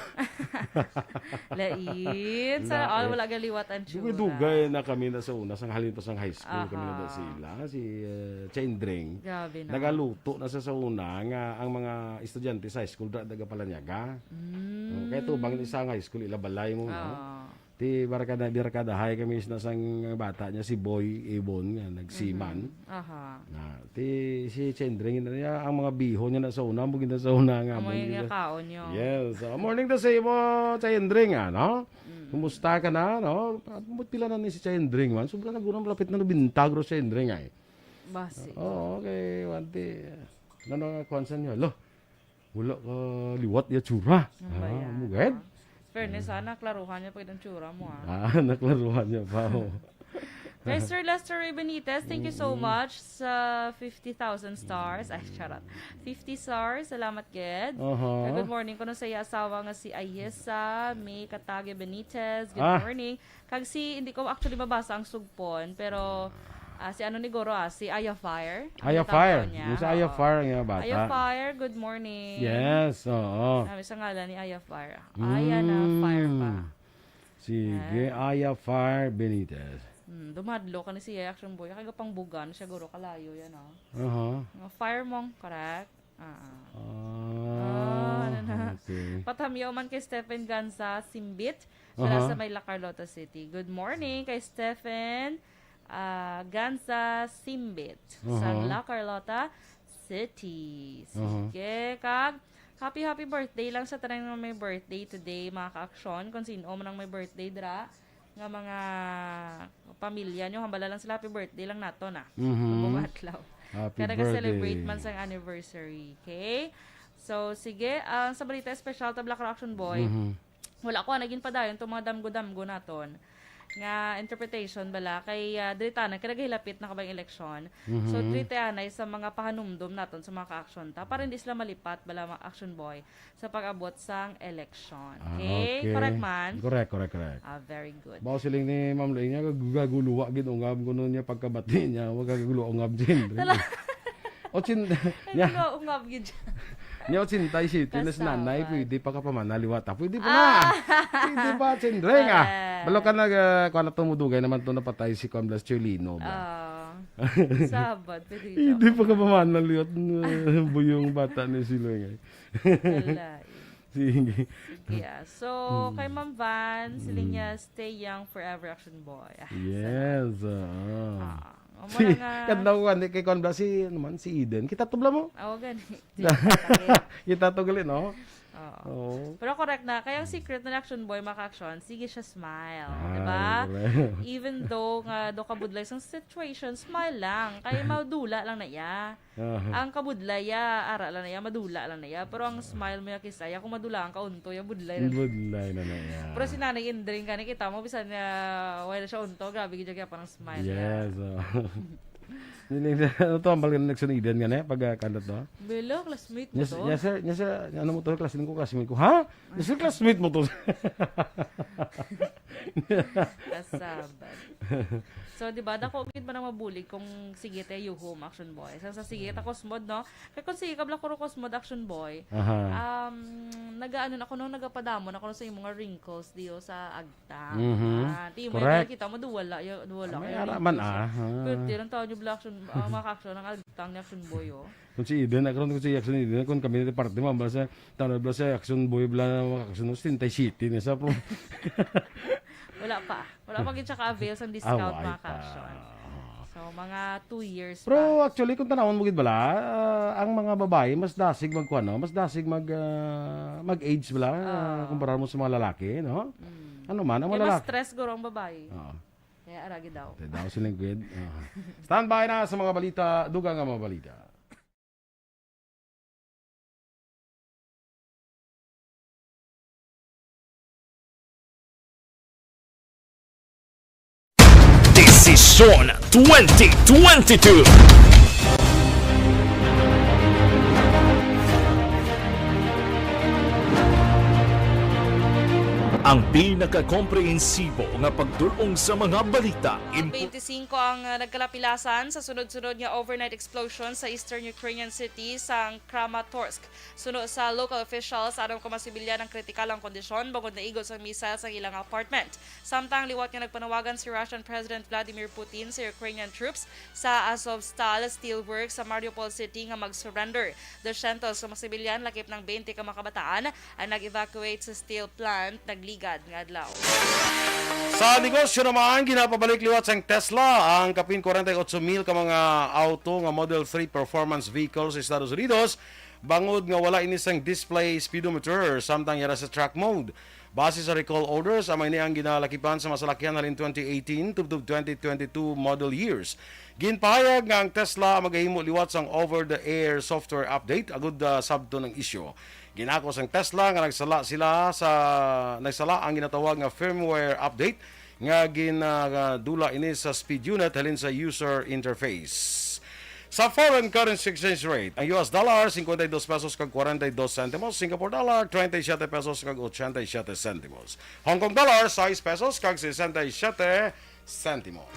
Lain. Sana Wala, all eh. wala galiwat ang tsura. Dugay-dugay na kami na sa una, sang halin pa sang high school kami na Aha. da sila. Si, eh, Chendring. Grabe na. Nagaluto na sa, sa una nga ang mga estudyante sa high school, da, daga Palanyaga. Mm. Oh, kaya tubang ni sa high school, ila balay mo, no? Ah. Ti barkada, barkadahay kami na sang bata niya, si Boy Ibon, nga nagsiman. Mhm. Aha. Na, ti si Chendring, niya, ang mga bihon niya na sa una, mo gina sa una nga, Amo mo yung gina- nakaon niyo. Yes. Ah, morning to sa imo, Chendring, ano? Mm. Kumusta ka na, no? At mo pila na ni si Chendring, man? Sobra na guro, malapit na nabintag ro si Chendring, ay. Basi. Oo, okay, wanti. Ano nga, kwan sa niyo? Lo, wala ka liwat ya tsura. Ang Ah, baya. mo gad? Fairness, ah, naklaruhan niya pa gid ang tsura mo, ah. Ah, naklaruhan niya pa, oh. Kay Sir Lester Ray Benitez, thank you so Mm. much sa fifty thousand stars. Ay, charot. Fifty stars, salamat gid. Aha. Kay good morning kuno sa iya asawa nga si Ayesa May Katage Benitez. Good Ah. morning. Kag si, hindi ko actually mabasa ang sugpon, pero, ah, si ano ni Goro, ah, si Aya Fire. Aya Ang Fire. tawag niya, Yung sa Aya oo. Fire nga bata. Aya Fire, good morning. Yes, oo. Sabi sa ngalan ni Aya Fire. Aya na, Mm. Fire pa. Sige, Yan. Aya Fire Benitez. Hmm, dumadlo ka ni si Action Boy. Kaya pang bugan siya, Goro, kalayo yan, oh. Aha. Nga Fire Monk, correct? Ah. Ah, Ah, ano na? okay. Patamyaw man kay Stephen Ganza Simbit, siya Aha. sa may La Carlota City. Good morning kay Stephen, ah, Ganza Simbit sa Aha. La Carlota City. Aha. Sige, kag happy, happy birthday lang sa tanan nga may birthday today, mga ka-aksyon. Kung sino man ang may birthday dira, nga mga pamilya nyo, hambala lang sila, happy birthday lang nato na. Mhm. Subong adlaw. Happy Kaya nag-celebrate birthday. man sang anniversary. Okay? So, sige, ang sa balita espesyal, Tablak Action Boy, Mhm. wala ko, naging padayon itong mga damgo-damgo naton nga interpretation bala kay, ah, diri tanan kay nagahilapit na kabang eleksyon. So, Mhm. treat anay sa mga pahanumdom naton sa mga ka-action ta para hindi sila malipat bala mga action boy sa pag-abot sang eleksyon. Ah, Okay? okay. Correct man? Correct, correct, correct. Ah, very good. Bao siling ni Ma'am Lay niya, gag-, gaguluwa gid ungab kuno niya pagkabati niya, wag gaguluwa ungab din. Tala- O chin-, Ay, niya, wala, ungab gid siya. Niya, ochenta y siete na si nanay, Kasabot. pwede pa ka pa manaliwat, ah. Pwede pa na. Ah. Pwede pa, Chin Dre, nga. Correct. Balo ka nag, ah, kuwan na to, mudugay naman to, napatay si Kuan Blas Cholino ba? Ah. Sabot, pwede Hindi ka pa pa. ka pa manaliwat, buyong bata ni sila, nga. Wala, eh. Sige. Sige, ah. So, Hmm. kay Ma'am Van, siling Hmm. niya, "Stay young forever, Action Boy." Ah, Yes, salamat. oo. Ah, amo Si, na nga. kadlaw ko, hindi, kay Kuan Blas, si, ano man, si Eden. Kita to, bala mo? Oo, gani. Kita to gali, no? Oo. Oo. Pero correct na. Kaya ang secret na Action Boy, mga ka-action, sige siya smile. Ah, Diba? correct. Even though nga do kabudlay sang situation, smile lang. Kaya madula lang na iya. Aha. Ang kabudlay, ya, ara lang na iya, madula lang na iya. Pero ang smile mo, ya, kisaya, kung madula ang kaunto, ya, budlay na. Budlay na na iya. Pero si Nanay Indring, kani kita mo, bisan na wala siya unto, grabe gid ya, kaya parang smile, ya. Yes, oh. Niling, ano to, ang balik na next ni Eden nga na, pag, ah, kandat to? Belo, classmate mo Yes, to? yes, sir. Yes, sir. Ano mo to, classmate ko, classmate ko. Ha? Yes, sir, classmate mo to. Kasabat. So, di ba, dako gid man ang mabulig kung sige, te, yuhom, Action Boy. Sa, sa sige, ta, Cosmod, no? Kay kung sige, kabla ko ro Cosmod, Action Boy, Aha. um, nagaano na kuno, nagapadamo na kuno sa imo nga wrinkles, diyo sa agtang. Mhm. Ah, ti mo Correct. Kita mo, duwala, ya, duwala Ah, may kayo ara man, wrinkles, eh. ah. Ah. Pero tirang taon yung bla Action, ah, mga ka-action, ang agtang ni Action Boy, oh. Kung si Eden, ako rin kung si Action Eden, kung kami ni parte mo, basta, tawag bla sa Action Boy, bla, mga ka-action, setenta y siete na sa po. Wala pa. Wala pa gid siya ka-avail sa discount, Ah, wala mga pa. ka-action. So, mga two years Pero pa. actually, kung tanawon mo gid bala, ah, ang mga babae, mas dasig magkuan, no? Mas dasig mag, ah, mag-age bala, ah, Ah. kumpara mo sa mga lalaki, no? Mm. Ano man, ang Kaya mga mas lalaki. stress guro ang babae. Oo. Kaya aragi daw. Te daw siling gid. Ah. Standby na sa mga balita, dugang nga mga balita. Desisyon twenty twenty-two. Ang pinakakomprehensibo nga pagdul-ong sa mga balita. Ang Impo- twenty-singko ang, ah, nagkalapilasan sa sunod-sunod nga overnight explosion sa eastern Ukrainian city sang Kramatorsk. Suno sa local officials, anom ka mga sibilyan ang kritikal ang kondisyon bangod naigo sang missile sang ilang apartment. Samtang liwat nga nagpanawagan si Russian President Vladimir Putin sa Ukrainian troops sa Azovstal Steelworks sa Mariupol City nga mag-surrender. Dosyentos ka mga sibilyan, lakip ng twenty ka mga kabataan, ang nag-evacuate sa steel plant nagligad nga adlaw. Sa negosyo naman, ginapabalik liwat sang Tesla ang kapin kwarenta y otso mil ka mga auto nga Model three performance vehicle sa Estados Unidos, bangod nga wala ini sang display speedometer samtang yara sa track mode. Base sa recall orders, amo ini ang ginalakipan sa masalakyan halin twenty eighteen tubtob twenty twenty-two model years. Ginpahayag nga ang Tesla magahimo liwat sang over-the-air software update agud, ah, sabton ang isyu. Ginako sang Tesla nga nagsala sila sa, nagsala ang ginatawag nga firmware update nga ginadula ini sa speed unit halin sa user interface. Sa foreign currency exchange rate, ang U S dollar, cincuenta y dos pesos kag cuarenta y dos centimos, Singapore dollar, treinta y siete pesos kag ochenta y siete centimos, Hong Kong dollar, sais pesos kag sesenta y siete centimos.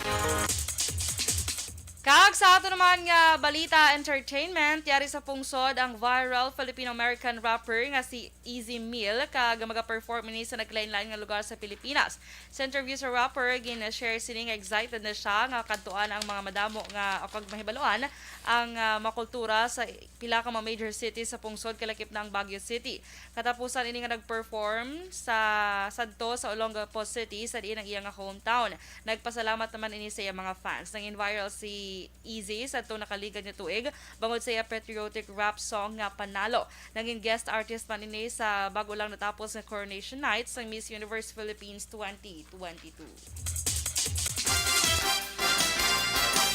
Kag sa ato naman nga balita, entertainment, yari sa pungsod ang viral Filipino-American rapper nga si Easy Meal, kag magaperform ini sa nagkalain-lain nga lugar sa Pilipinas. Sa interview sa rapper, gin-share sini nga excited na siya nga kadtuan ang mga madamo nga o kag mahibaluan ang, ah, makultura sa pila ka mga major cities sa pungsod, kalakip na ang Baguio City. Katapusan ini nga nag-perform sa, sadto sa Olongapo City, sa diin ang iya nga hometown. Nagpasalamat naman ini sa iya mga fans. Nangin viral si Easy sa atong nakaligad nga tuig bangod sa iya patriotic rap song nga Panalo. Nangin guest artist man ini sa bago lang natapos nga Coronation Night sang Miss Universe Philippines twenty twenty-two.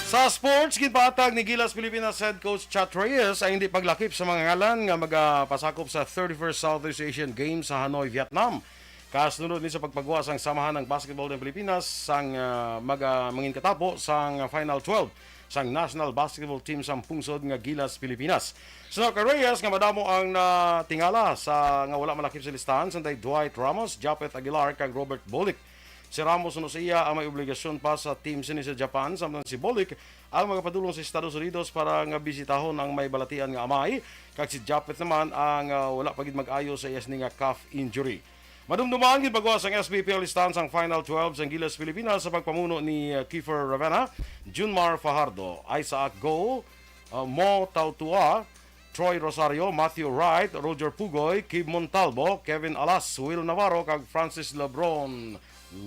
Sa sports, ginpahatag ni Gilas Pilipinas head coach Chat Reyes ang hindi paglakip sa mga ngalan nga magapasakop sa thirty-first Southeast Asian Games sa Hanoi, Vietnam. Kasunod ni sa pagpagwa sang samahan ng basketball ng Pilipinas sang ah, maga mangin katapo sang Final twelve sang national basketball team sang pungsod nga Gilas, Pilipinas. Suno kay Reyes nga madamo ang natingala sa nga wala malakip sa listahan, sanday Dwight Ramos, Japeth Aguilar kag Robert Bolick. Si Ramos suno sa iya ang may obligasyon pa sa team sini sa Japan, samtang si Bolick ang magapadulong sa Estados Unidos para nga bisitahon ang may balatian nga amay, kag si Japeth naman ang ah, wala pa gid mag-ayo sa iya sini nga calf injury. Madumduman gid pagwa sang S B P L listahan sang Final twelve sang Gilas Pilipinas sa pagpamuno ni uh, Kiefer Ravena, Junmar Fajardo, Isaac Go, uh, Mo Tautua, Troy Rosario, Matthew Wright, Roger Pugoy, Kib Montalvo, Kevin Alas, Will Navarro, kag Francis Lebron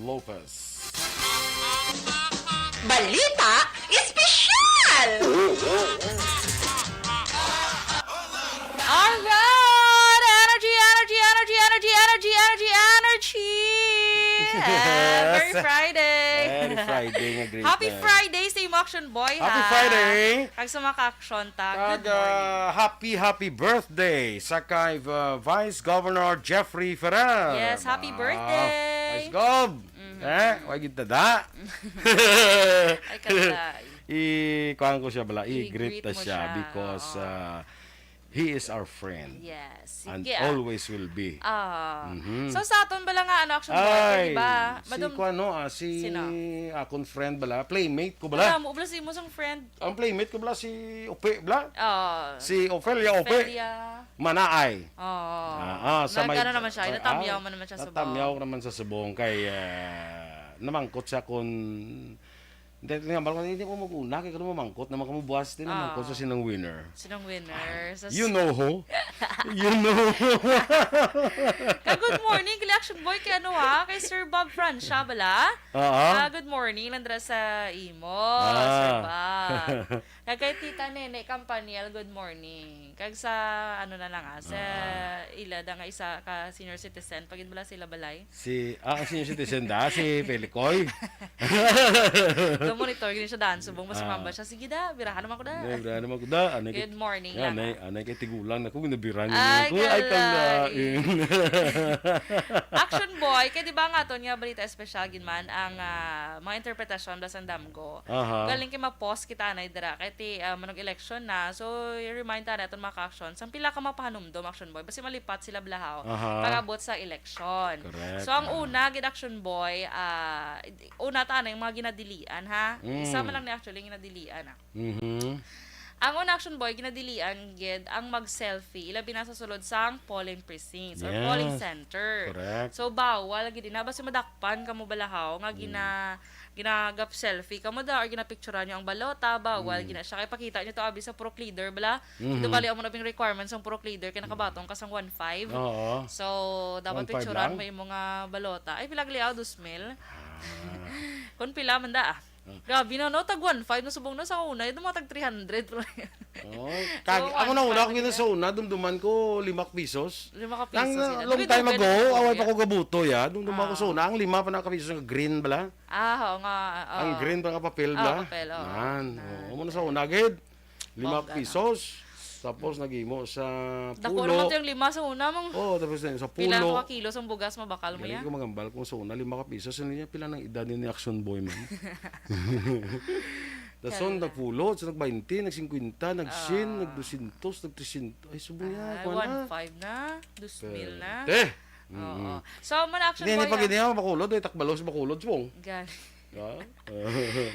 Lopez. Balita Espesyal! Alright! Energy, energy, energy, energy, energy, energy, energy! Yeah, very Yes. Friday! Very Friday nga great Happy day. Friday sa imo, Action Boy, Happy ha? Friday! Kag sa mga ka-action ta, Kag good morning. uh, happy, happy birthday sa kay uh, Vice Governor Jeffrey Ferrer. Yes, happy Wow. birthday! Vice Gov! Eh, wag yung tada. Ay, kanta. I-kuhaan ko siya bala, I-greet i-greet na mo siya siya. because Oo. uh, he is our friend Yes. and Sige, ah. Always will be. Ah. Mhm. So, sa aton bala nga, ano, Action Boy, Ay, di ba? si kuano, ah, si Sino? akon friend bala, playmate ko Wala bala. mo, wala si mo sang friend. Ang playmate ko bala, si Upe bala. Oh. Si Ofelia Upe. Ofelia. Manaay. Oh. Ah, ah, sa may- Nagkano naman siya? ah, Natamyaw ah, man naman siya sa Natamyaw subong. naman sa subong kay ah, namangkot siya kung hindi nga, hindi mo mag-una kay kung mamangkot naman kamo buwas din namangkot Ah. sa sinang winner. Sinong winner? Sa You know who? You know who? Ka good morning, kay Action Boy, kay ano ha? Kay Sir Bob Francia bala? Oo. Ah, good morning, nandra sa imo, Ah. Sir Bob. Kag kay Tita Nene Campaniel, good morning. Kag sa, ano na lang ah, sa Ah. ila da nga isa ka senior citizen, pagid bala sila balay. Si, ah, ang senior citizen da, si Pelicoy. So, monitor gini siya daan subong, mas Ah. mamba siya. Sige da, birahan naman ko da. Ay, wala naman ko da. Ano kay- Good morning Yan, lang. ay, ano kay tigulang na kung nabiran Ay, ko. Ay, kalay. kalain. Action Boy, kay di ba nga aton nga balita espesyal gid man ang ah, mga interpretasyon bala sang damgo. Aha. Galing kay ma-pause kita anay dira kay ti ah, manog election na. So, i-remind ta naton mga ka-action. Sang pila ka mapahanumdom, Action Boy. Basi malipat sila balahaw. Aha. Pag-abot sa election. Correct. So, ang Ah. una gid, Action Boy, ah, una ta na yung mga ginadilian ha. Mm. Isa man lang ni actually yung ginadilian ah. Mhm. Ang una, Action Boy, ginadilian gid ang mag-selfie, ilabi na sa sulod sang polling precincts or Yes. polling center. Correct. So, bawal gid na basi madakpan kamo balahaw nga gina ginagap selfie kamo da or ginapicturan nyo ang balota, bawal gid na siya kay pakita nyo to abi sa purok leader bala. Mhm. Ito bali amo na bing requirements ang purok leader kay nakabaton ka sang one five. Oo. So, dapat One five picturan lang? mo yung mga balota. Ay, pila gali ako, dos mil. Kung pila man da ah. Grabe na, no? Tag one five na subong na sa una. Ito mga tag three hundred. Oh, kag, So, ako na one una five ako gina na. Sa una, dumduman ko lima ka pisos. Lima ka Ang pisos. uh, long time ago, away pa ko gabuto ya. Dumduman ko Ah. Sa una, ang lima pa na ka pisos nga green bala. Ah, oo nga. Oo. Ang green pa nga papel Ah, bala. papel, oo. Nan, Nan. oo, muna sa una gid. Lima Bongga ka pisos. Tapos naghimo sa Dako pulo. Naman to yung lima sa una mong Oh, tapos na sa pila pulo. Ka kilos ang bugas mabakal mo Galing ya. Ko mangambal kung sa una, lima ka pisos. Ano niya, pila ng edad ni Action Boy man? Dason, nagpulo, so nag-twenty, nag-fifty, nag-cien, Ah. nag-dosyentos, nag-tresyentos. Ay, subo niya, Ay, kuha na. One five na, dos mil na. Te! Oo. So, man Action Hindi, Boy. hindi pa Ha? Ganyan, makulod, eh, takbalos, makulod, subong. Gan- Ah?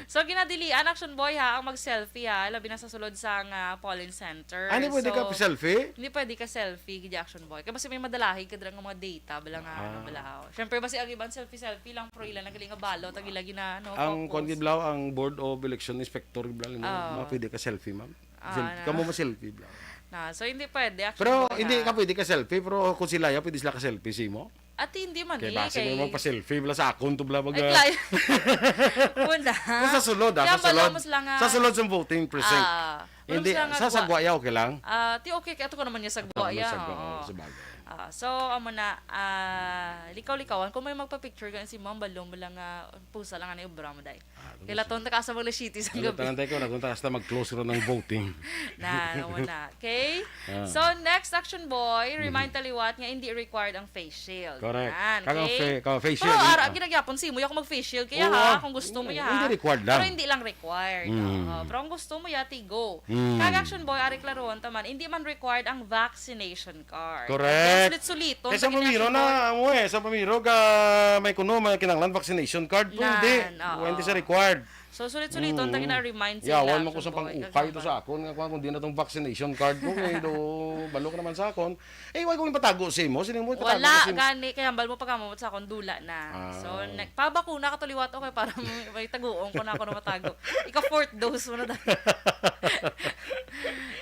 So, ginadilian Action Boy ha, ang mag-selfie ha, labi na sa sulod sa nga polling center. Ah, hindi pwede ka So, selfie? Hindi pwede ka selfie, gid Action Boy. Kaya basi may madalahig ka dira nga mga data, bala nga, Ah. ano, bala. Siyempre, basi ang iban selfie-selfie lang, pero ila nagaling nga balo, tag ila gina, ano, Ang focus. Kwan Giblaw, ang Board of Election Inspector Giblaw, mo, Ah. Mga pwede ka selfie, ma'am. Ah, Selfie, na. Kamo ma-selfie, Blau. Na, so, hindi pwede, Action Pero Boy, hindi ha? Ka pwede ka selfie, pero kung sila ya, pwede sila ka selfie, si mo? Ati, hindi man Kay eh, basi kay may magpa-selfie, bala sa akon to, bala, Ay, baga. klay. Wala. Sa sulod, ah, Kaya sa sulod. malamos lang, ah. Sa sulod sa voting precinct. Ah, Hindi, malamos lang sa nga gwa- sagwaya, okay lang? Ah, ti okay, kaya to ko naman niya sa Ato naman gwaya, sa gwa-, oo. oo, sa bagay. Ah, so, amo na, ah, likaw-likawan. Kung may magpa-picture ka, si Ma'am, balong mo lang nga, pusa lang nga na yung obra mo, day. Ah, Kailaton ta ka sa mga city sa Ano, gabi. tangan tayo ko, nagunta hasta mag-close ron ng voting. Na, naman na. Okay? Ah. So, next, Action Boy, Mhm. remind ta liwat nga hindi required ang face shield. Correct. Yan, Kag ang okay? fa-, kag face Pero shield, ara, ah. ginagyapon si mo, ako mag-face shield. Kaya Oo, ha, ah. kung gusto mo Hindi, ya, hindi ha. required lang. Pero hindi lang required. Mm. Oo. Pero kung gusto mo ya, tigo. Mm. Kag Action Boy, ari klaruhon ta man, hindi man required ang vaccination card. Correct. Kaya sulit-suliton, Kaya sa kag pamiro Action Boy. na, amo eh, sa pamiro ka may kuno, may kinahanglan vaccination card. Kung hindi, Nan, oo. hindi siya required. So, sulit-suliton, Mm. tagi na remind sa Yawan ila, mo ko sa Action Boy, pang-ukay kag to naman. sa akon, nga kuwan, kung di na tong vaccination card ko, kay do, balo ka naman sa akon. Eh, why ko yung patago sa imo? Sino mo ipatago Wala, sa imo? gani, kay hambal mo pagkamot sa akon, dula na. Ah. So, nag-, pabakuna ka to liwat, okay, para may, may taguon ko na ako na matago. Ika fourth dose mo na dali.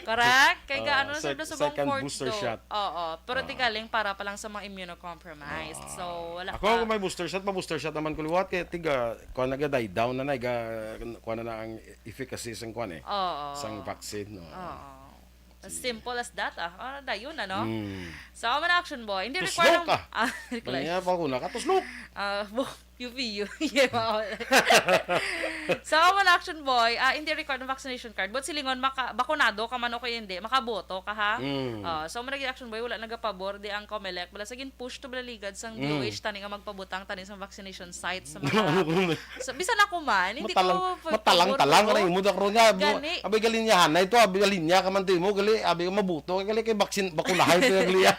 Correct? Kay Ah, gaano na sir, sec-, sa subong second fourth booster dose? shot. Oo, pero Ah. di galing para pa lang sa mga immunocompromised. Ah. So, wala Ako, pa. kung may booster shot, pa-booster shot naman ko liwat, kaya tiga, kuwan na, ga-die down na na, ga-, kuwan na, na ang efficacy sang kuwan eh. Oo. Sang vaccine, no? Oo. As Sige. simple as that, ah. Ah, dayon, ano? Mm. So, amo na, Action Boy. Hindi Tuslok required ang, ka! ah, Ano require. nga pa ako nakatuslok? Ah, bo-, piu-piu. Yeah, wow. So, amo na, Action Boy. Ah, hindi required ang vaccination card. But silingon, maka-, bakunado ka man o kaya hindi, makaboto ka, ha? Mm. Ah, so, amo na, Action Boy, wala nagapabor di ang Comelec. Wala sa gin-push to balaligad sang Mm. D O H tani nga magpabutang tani sang vaccination site sa mga Ano ko na? So, bisan ako man, hindi Matalang, ko pa-, matalang-talang pabor na ko. imo, dakro niya. Bu-, Gani. Abi, galinyahan na ito, abi, galinya ka man to imo, gali, abi, mabuto, gali, kay baksin, bakunahay to, gali, ah.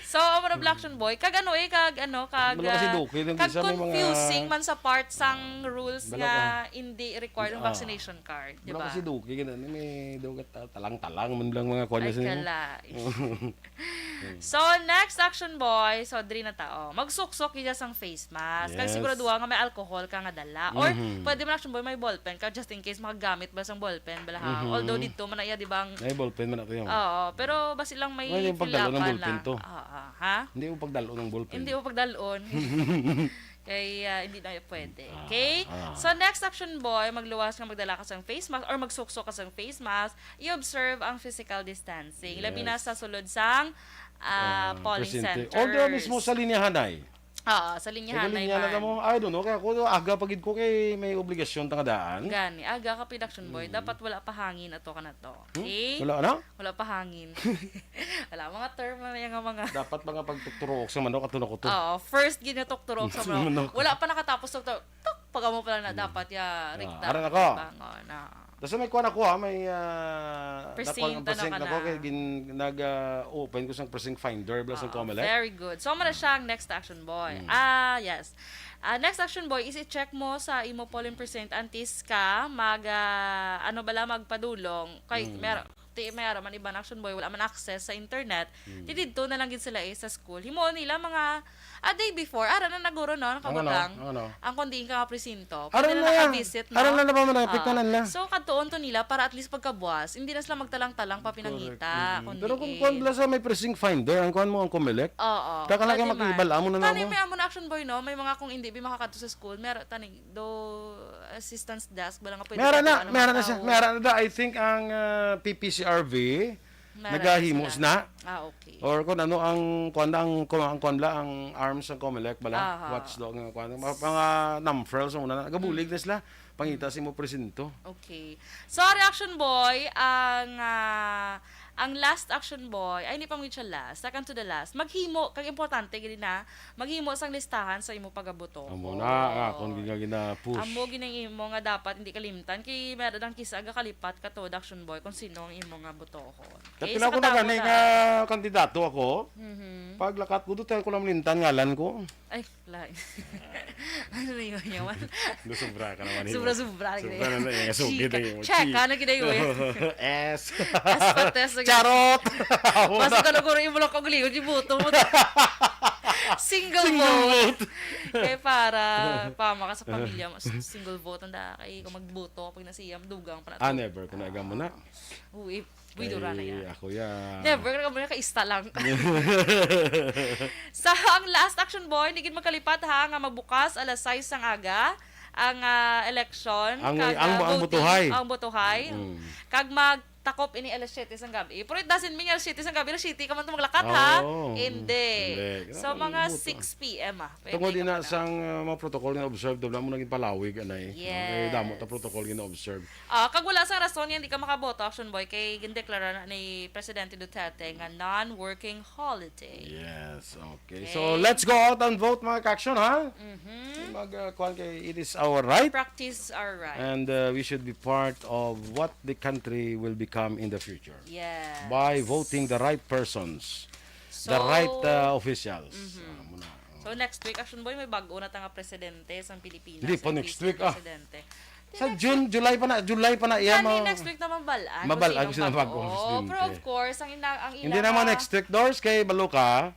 So, amo na, Black Action Boy. Kag ano eh, kag ano, kag, Wala kasi ah, duki, nang kag isa may mga confusing man sa part sang rules Wala nga ka. hindi required ang Ah. vaccination card, di Wala ba? kasi duki, ganun, may dugat, ah, talang-talang, man lang mga kuwan Ay, niya sa imo. kala. So, next, Action Boy. So, diri na ta, oh. Magsuksok gid sang face mask. Kag Yes. siguraduha nga may alcohol ka nga dala. Or, Mhm. pwede man, Action Boy, may ballpen ka just in case makagamit ba sang ballpen, bala, ha? Mhm. Although, dito man na iya, di ba, ang May ballpen man na to yun. Oo, pero basi lang may Well, yung pagdalo ng filapan ballpen lang. to. Oo, ha? Hindi yung pagdalo ng ballpen. Hindi mo pagdalon. Kay, ah, hindi na pwede. Ah, Okay? ah. So, next, Action Boy, magluwas nga magdala ka sang face mask or magsuksok ka sang face mask, i-observe ang physical distancing. Labi na Yes. sa sulod sang, ah, Ah, polling presinto. centers. Although mismo sa linyahan ay. Oo, sa May linyahan ay linya na man. kamo. I don't know. Kaya ako, aga pa gid ko kay may obligasyon ta nga daan. Gani, aga ka, Action Boy. Mm. Dapat wala pa hangin ato ka na to. Hmm? Okay? Wala na? Wala pa hangin. Wala, mga term na yan nga mga Dapat mga pagtuturuok sa manok, ato na ko to. Oo, first ginatukturuok sa Sa manok. manok. Wala pa nakatapos, tukturok. Tuk, pag amo pala na Hmm. dapat ya Ah, rikta aran ako. Bangon, ah. Basta may kuwan ako, ah, may, ah, Presinto nakuha presinto na ka ako, na. kay gin-, nag, ah, open ko sang precinct finder, bala sang Oo, Comelec. very good. So, amo na siya ang next, Action Boy. Hmm. Ah, yes. Ah, next, Action Boy, is i-check mo sa imo polling precinct antes ka mag, ah, ano bala, magpadulong. Kay, Hmm. mer-, Ti, may ara man iban, Action Boy, wala man access sa internet. Hmm. Ti didto na lang gid sila, eh, sa school. Himuon nila mga a day before. Ara na naguro, no? Ang ano? Nakabutang. Ang ano? Ang kung diin ka nga presinto. Ara Pwede na na yan. naka-visit, no? Ara na na ba man ang Oo. epekto na nila? So, kadtuon to nila para at least pagkabuas, hindi na sila magtalang-talang pa pinangita, Correct. Mm. kung Pero kung diin. kuwan bala sa may precinct finder, ang kuwan mo, ang Comelec, Oo. Kaka lang Pwede kayo man. makibal, amo na Tani, lang mo. may amo na, Action Boy, no? May mga kung hindi, may makakadto sa school, meron tani, do assistance desk, wala nga pwede Meron ka na, kuha ng meron na mga siya. tao. Meron na da. I think ang, ah, P P C R V, Meron na nagahimo sila. na. Ah, okay. Or kung ano ang, kuwan na ang, kung ang, kuwan bala, ang arms ang Comelec bala, Aha. watchdog nga kuwan. Mga, mga NAMFREL sa una na. Nagabulig Mm. na sila. Pangita Mm. sa imo presinto. Okay. So, Reaction Boy, ang, ah, ang last, Action Boy, ay, hindi pa mo siya last, second to the last. Maghimo, kag importante, gini na, maghimo sang listahan sa imo pagaboto. Amo na, nga, kung gina-, gina-push. Amo gid ang imo nga dapat hindi kalimtan. Kay meron ang kisa aga kalipat ka to, Action Boy, kung sino ang imo nga botohon. Kat Okay, pila sa ko na katapos gani na. nga kandidato ako, Mhm. paglakat ko, doon tayo ko lang malimtan ngalan ko. Ay, lain. Ano na yun, yawan? Sobra ka naman, eh. Sobra-sobra, Sobra gini. na na, eh. So, Chika. gini, Cheka chika. na gini, eh. S. S pa test na gini. Charot! Basta ka na guro, imo lang kong liyon, yung buto mo. Single Single vote. vote. Kay para pama ka sa pamilya mo, single vote ang daan. Kay kung magboto ka pag nasiya, dugang pa na Ah, to. Never ko na gamon na. Uy, buydura na yan. Ako ya. Never ka muna kaista lang. Sa ang last action boy, nigid magkalipat ha, nga magbukas alas sais sang aga ang ah, election. Ang- kag, ang- ah, ang voting, botohay. Ang botohay. Mm. Kag magtakop ini alas siyete sang gabi. Pero it doesn't mean nga alas siyete sang gabi, alas siyete ka man to maglakat ha. Oo. Hindi. Hindi. So Kailangan mga magboto. six p.m. ah. Pwede Tungod ka ina pa na. sang uh, mga protocol nga observed, wala mo naging palawig anay. Yes. Damo ta protocol nga observed. Ah, kag wala sang rason nga hindi ka makaboto, Action Boy, kay gindeklara na ni Presidente Duterte nga non-working holiday. Yes, okay. Okay. So let's go out and vote, mga ka-action, ha? Mhm. Mag uh, kuwan kay it is our right. Practice our right. And uh, we should be part of what the country will become in the future Yes. by voting the right persons, the So, right uh, officials. Mhm. Ah, muna. So next week, Action Boy, may bago na ta nga presidente sa Pilipinas. Hindi pa May next vice week, ah. Presidente. Sa June, July pa na, July pa na iya Gani mo. Next week na mabalaan. Mabalaan kung sila sinong bago, bago. Presidente. Pero of course, ang ina ang ila Hindi naman nga- next week, Dors, kay balo ka,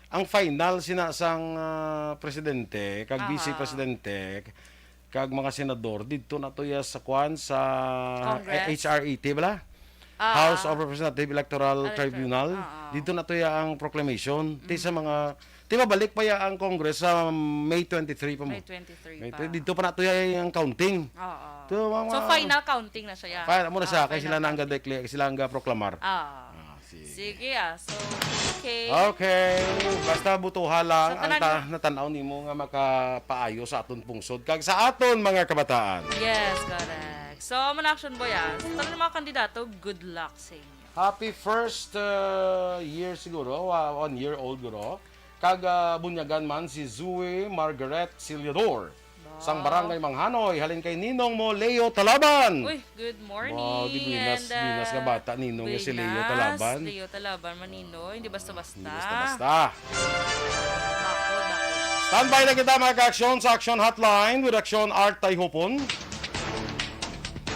ang final sina sang ah, presidente, kag vice Aha. presidente, kag mga senador didto na to ya sa kwan sa Congress? H R eighty bala? Ah. House of Representative Electoral Electoral, Tribunal. ah, ah. Didto na to ya ang proclamation. Ti sa mga ti mabalik pa ya ang Congress sa May twenty-three pa mo. May twenty-three May pa. twe- didto pa na to ya ang counting. Oo. So, mga- So, final counting na siya. Kaya mo na Ah, sa kay final sila na ang counting. ga-declare, sila ang ga-proclamar. Ah. Ah, sige. Sige ah. So, okay. Okay. Basta butuha lang Sa ang tanan- ta- natan-aw nimo nga makapaayo sa aton pungsod kag sa aton mga kabataan. Yes, correct. So, amo na, Action Boy, ah. Sa tanan mga kandidato, good luck sa inyo. Happy first uh, year siguro, uh, one year old guro. Kag uh, bunyagan man si Zoe Margaret Siliador sang Barangay Manghanoy, halin kay Ninong mo Leo Talaban. Uy, good morning. Wow, di binas, and, ah, binas nga bata, Ninong, nga si Leo binas, Talaban. Leo Talaban, Maninoy. Hindi basta-basta. Hindi basta-basta. Nako, nako. Standby na kita, mga ka-action, sa Action Hotline with Action Art Tayhopon.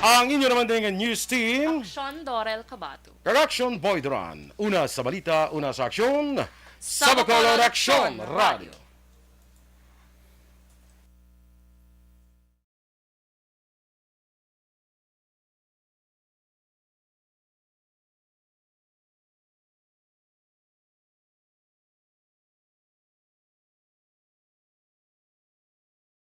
Ang inyo naman din nga news team, Action Dorel Cabato. Production Boy Duran. Una sa balita, una sa aksyon. Sa Bacolod Action Radio.